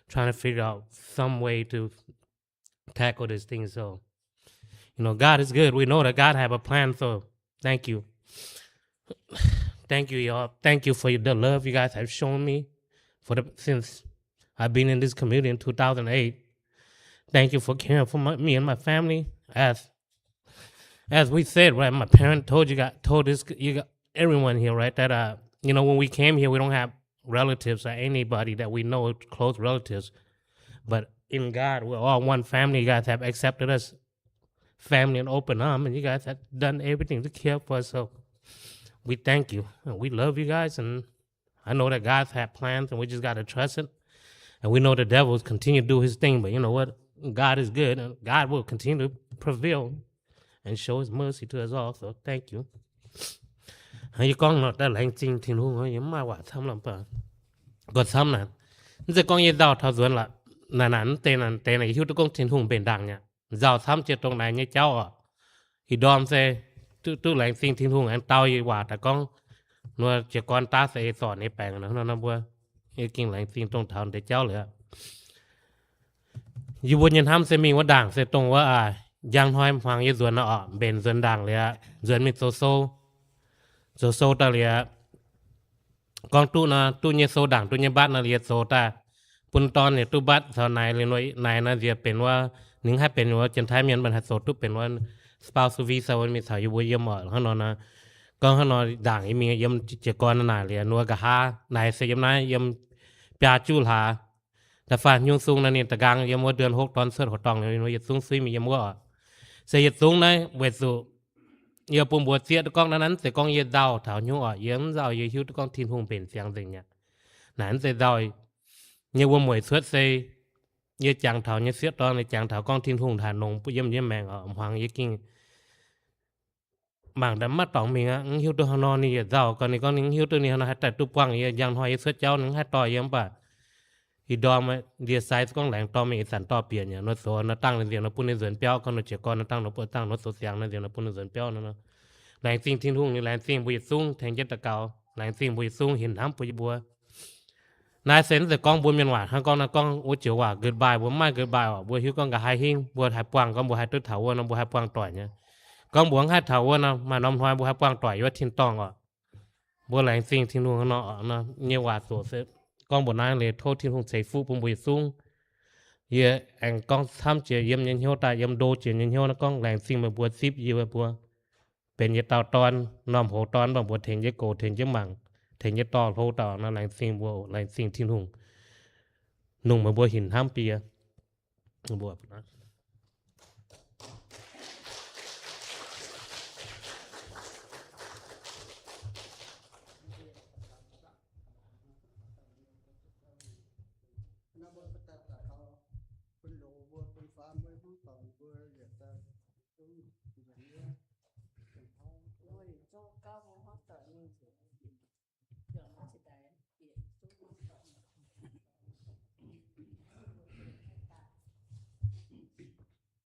trying to figure out some way to tackle this thing. So, you know, God is good. We know that God have a plan. So, thank you. Thank you, y'all. Thank you for the love you guys have shown me for the since I've been in this community in two thousand eight. Thank you for caring for my, me and my family. As as we said, right, my parents told you guys, told this, you got everyone here, right, that uh, you know, when we came here, we don't have relatives or anybody that we know, close relatives. But in God, we're all one family. You guys have accepted us, family, and open arm, and you guys have done everything to care for us. So we thank you, and we love you guys, and I know that God's have plans, and we just gotta trust it. And we know the devil will continue to do his thing, but you know what? God is good, and God will continue to prevail and show his mercy to us all. So thank you. Yie gorngv nor daaih laengz zingh Tin-Hungh, yie mv maaih waac camv lamh baac gorngv camv naaic, mv zeiz gorngv yie nzauh taux nzuonx lorqc. Naaic naaic mv deix naaic, deix naaic yie hiuv duqv gorngv Tin-Hungh mbenc ndaangc nyei, nzauh camv jiex dongh naaic nyei jauv oc. Ih ndorm se duqv duqv laengz zingh Tin-Hungh aengx dau yie waac daaih gorngv nor jiez gorn daav se ei zorc nyei baengc nor, mbuo yie gengh laengz zingh dongh taux deix jauv liuz. Yie mbuo nyei hnamv se mingh wuov ndaangc se dongh wuov, njang hnoi hmuangx yie nzuonx nor oc, mbenc nzuonx ndaangc liuz, nzuonx mingh zoux sou. Zoux sou daaih liuz, gorngv duqv nor, duqv nyei sou ndaangc, duqv nyei mbatv nor, liuz yie zoux daaih bun dorn yietc duqv mbatv caux naaic liuz nor, naaic nor nziex benx wuov, ninh haih benx wuov janx-taiv mienh, mv baac haih zoux duqv benx wuov spousal visa mingh caux yie mbuo yiem oc. Hnangv nor nor, gorngv hnangv nor ndaangc yie mingh yiem jiez gorn naaic liuz nor, nqa'haav naaic se yiem naaiv yiem biaa juqv hlaax, da'faanh nyungc sung naaiv ninh da'nqaang yiem wuov เดือนหก dorn cuotv hoc dorngh liuz nor, yietc zungv suiv mingh yiem wuov oc. Se yietc zungv naaiv weic zuqc yie bun mbuo zieqv duqv gorngv naaiv, naaiv mv zeiz gorngv yie nzauh taux hnyouv oc. Yie mv nzauh, yie hiuv duqv gorngv Tin-Hungh mbenc ziangx nzengc mi'aqv. Naaic mv zeiz nzauh nyei wuom-mueic cuotv se yie jangx taux nyei sieqv dorn, yie jangx taux gorngv Tin-Hungh haaix nongx bun yiem nyei maengc oc. Hmuangx yie gengh mangc daaih maiv dorngx mingh aqv. Mv hiuv duqv haaix nor ninh yietc nzauh, gorngv ninh gorngv ninh mv hiuv duqv ninh haaix nor haih daaih duqv buangh yie. Njang hnoi yie cuotv jauv ninh mv haih dorh yie, mv baac ih ndorm ndie-sai gorngv laengz dorh mingh, ih zanc dorh bieqc nyei nor, zoux nor dangh ninh nziex nor bun ninh nzuonx biauv, gorngv nor jiez gorn nor dangh nor bun dangh nor zoux ziangx nor nziex nor bun ninh nzuonx biauv nor. Laengz zingh Tin-Hungh, ninh laengz zingh mbuo yietc zungv tengx jienv daux gaux, laengz zingh mbuo yietc zungv hinc hnamv bun yie mbuo. Naaiv se mv zeiz gorngv mbuo mienh waac hnangv gorngv naaiv gorngv wuov joux waac goodbye, mbuo mv maaih goodbye oc. Mbuo hiuv gorngv nqa'haav hingv mbuo haih buangh, gorngv mbuo haih duqv taux wuov nor mbuo haih buangh doic nyei. Gorngv mbuo mv haih taux wuov nor, maaih norm hnoi mbuo haih buangh doic yiem wuov tin-dorngh oc. Mbuo laengz zingh Tin-Hungh nor, nyei waac zoqc se gorngv mbuo naaiv liuz tov Tin-Hungh ceix fuqv bun mbuo yietc zungv. Yie aengx gorngv camv jiex yiem nyei hnyouv daaih, yiem ndo jiex nyei hnyouv naaiv gorngv laengz zingh meih mbuo zipv yie mbuo. benx yietc dauh dorn, norm hoz dorn, mv baac mbuo tengx jienv gox, tengx jienv mangc, tengx jienv dorh hlo dauh nor, laengz zingh mbuo, laengz zingh Tin-Hungh nongc meih mbuo hinc hnamv bie. Mbuo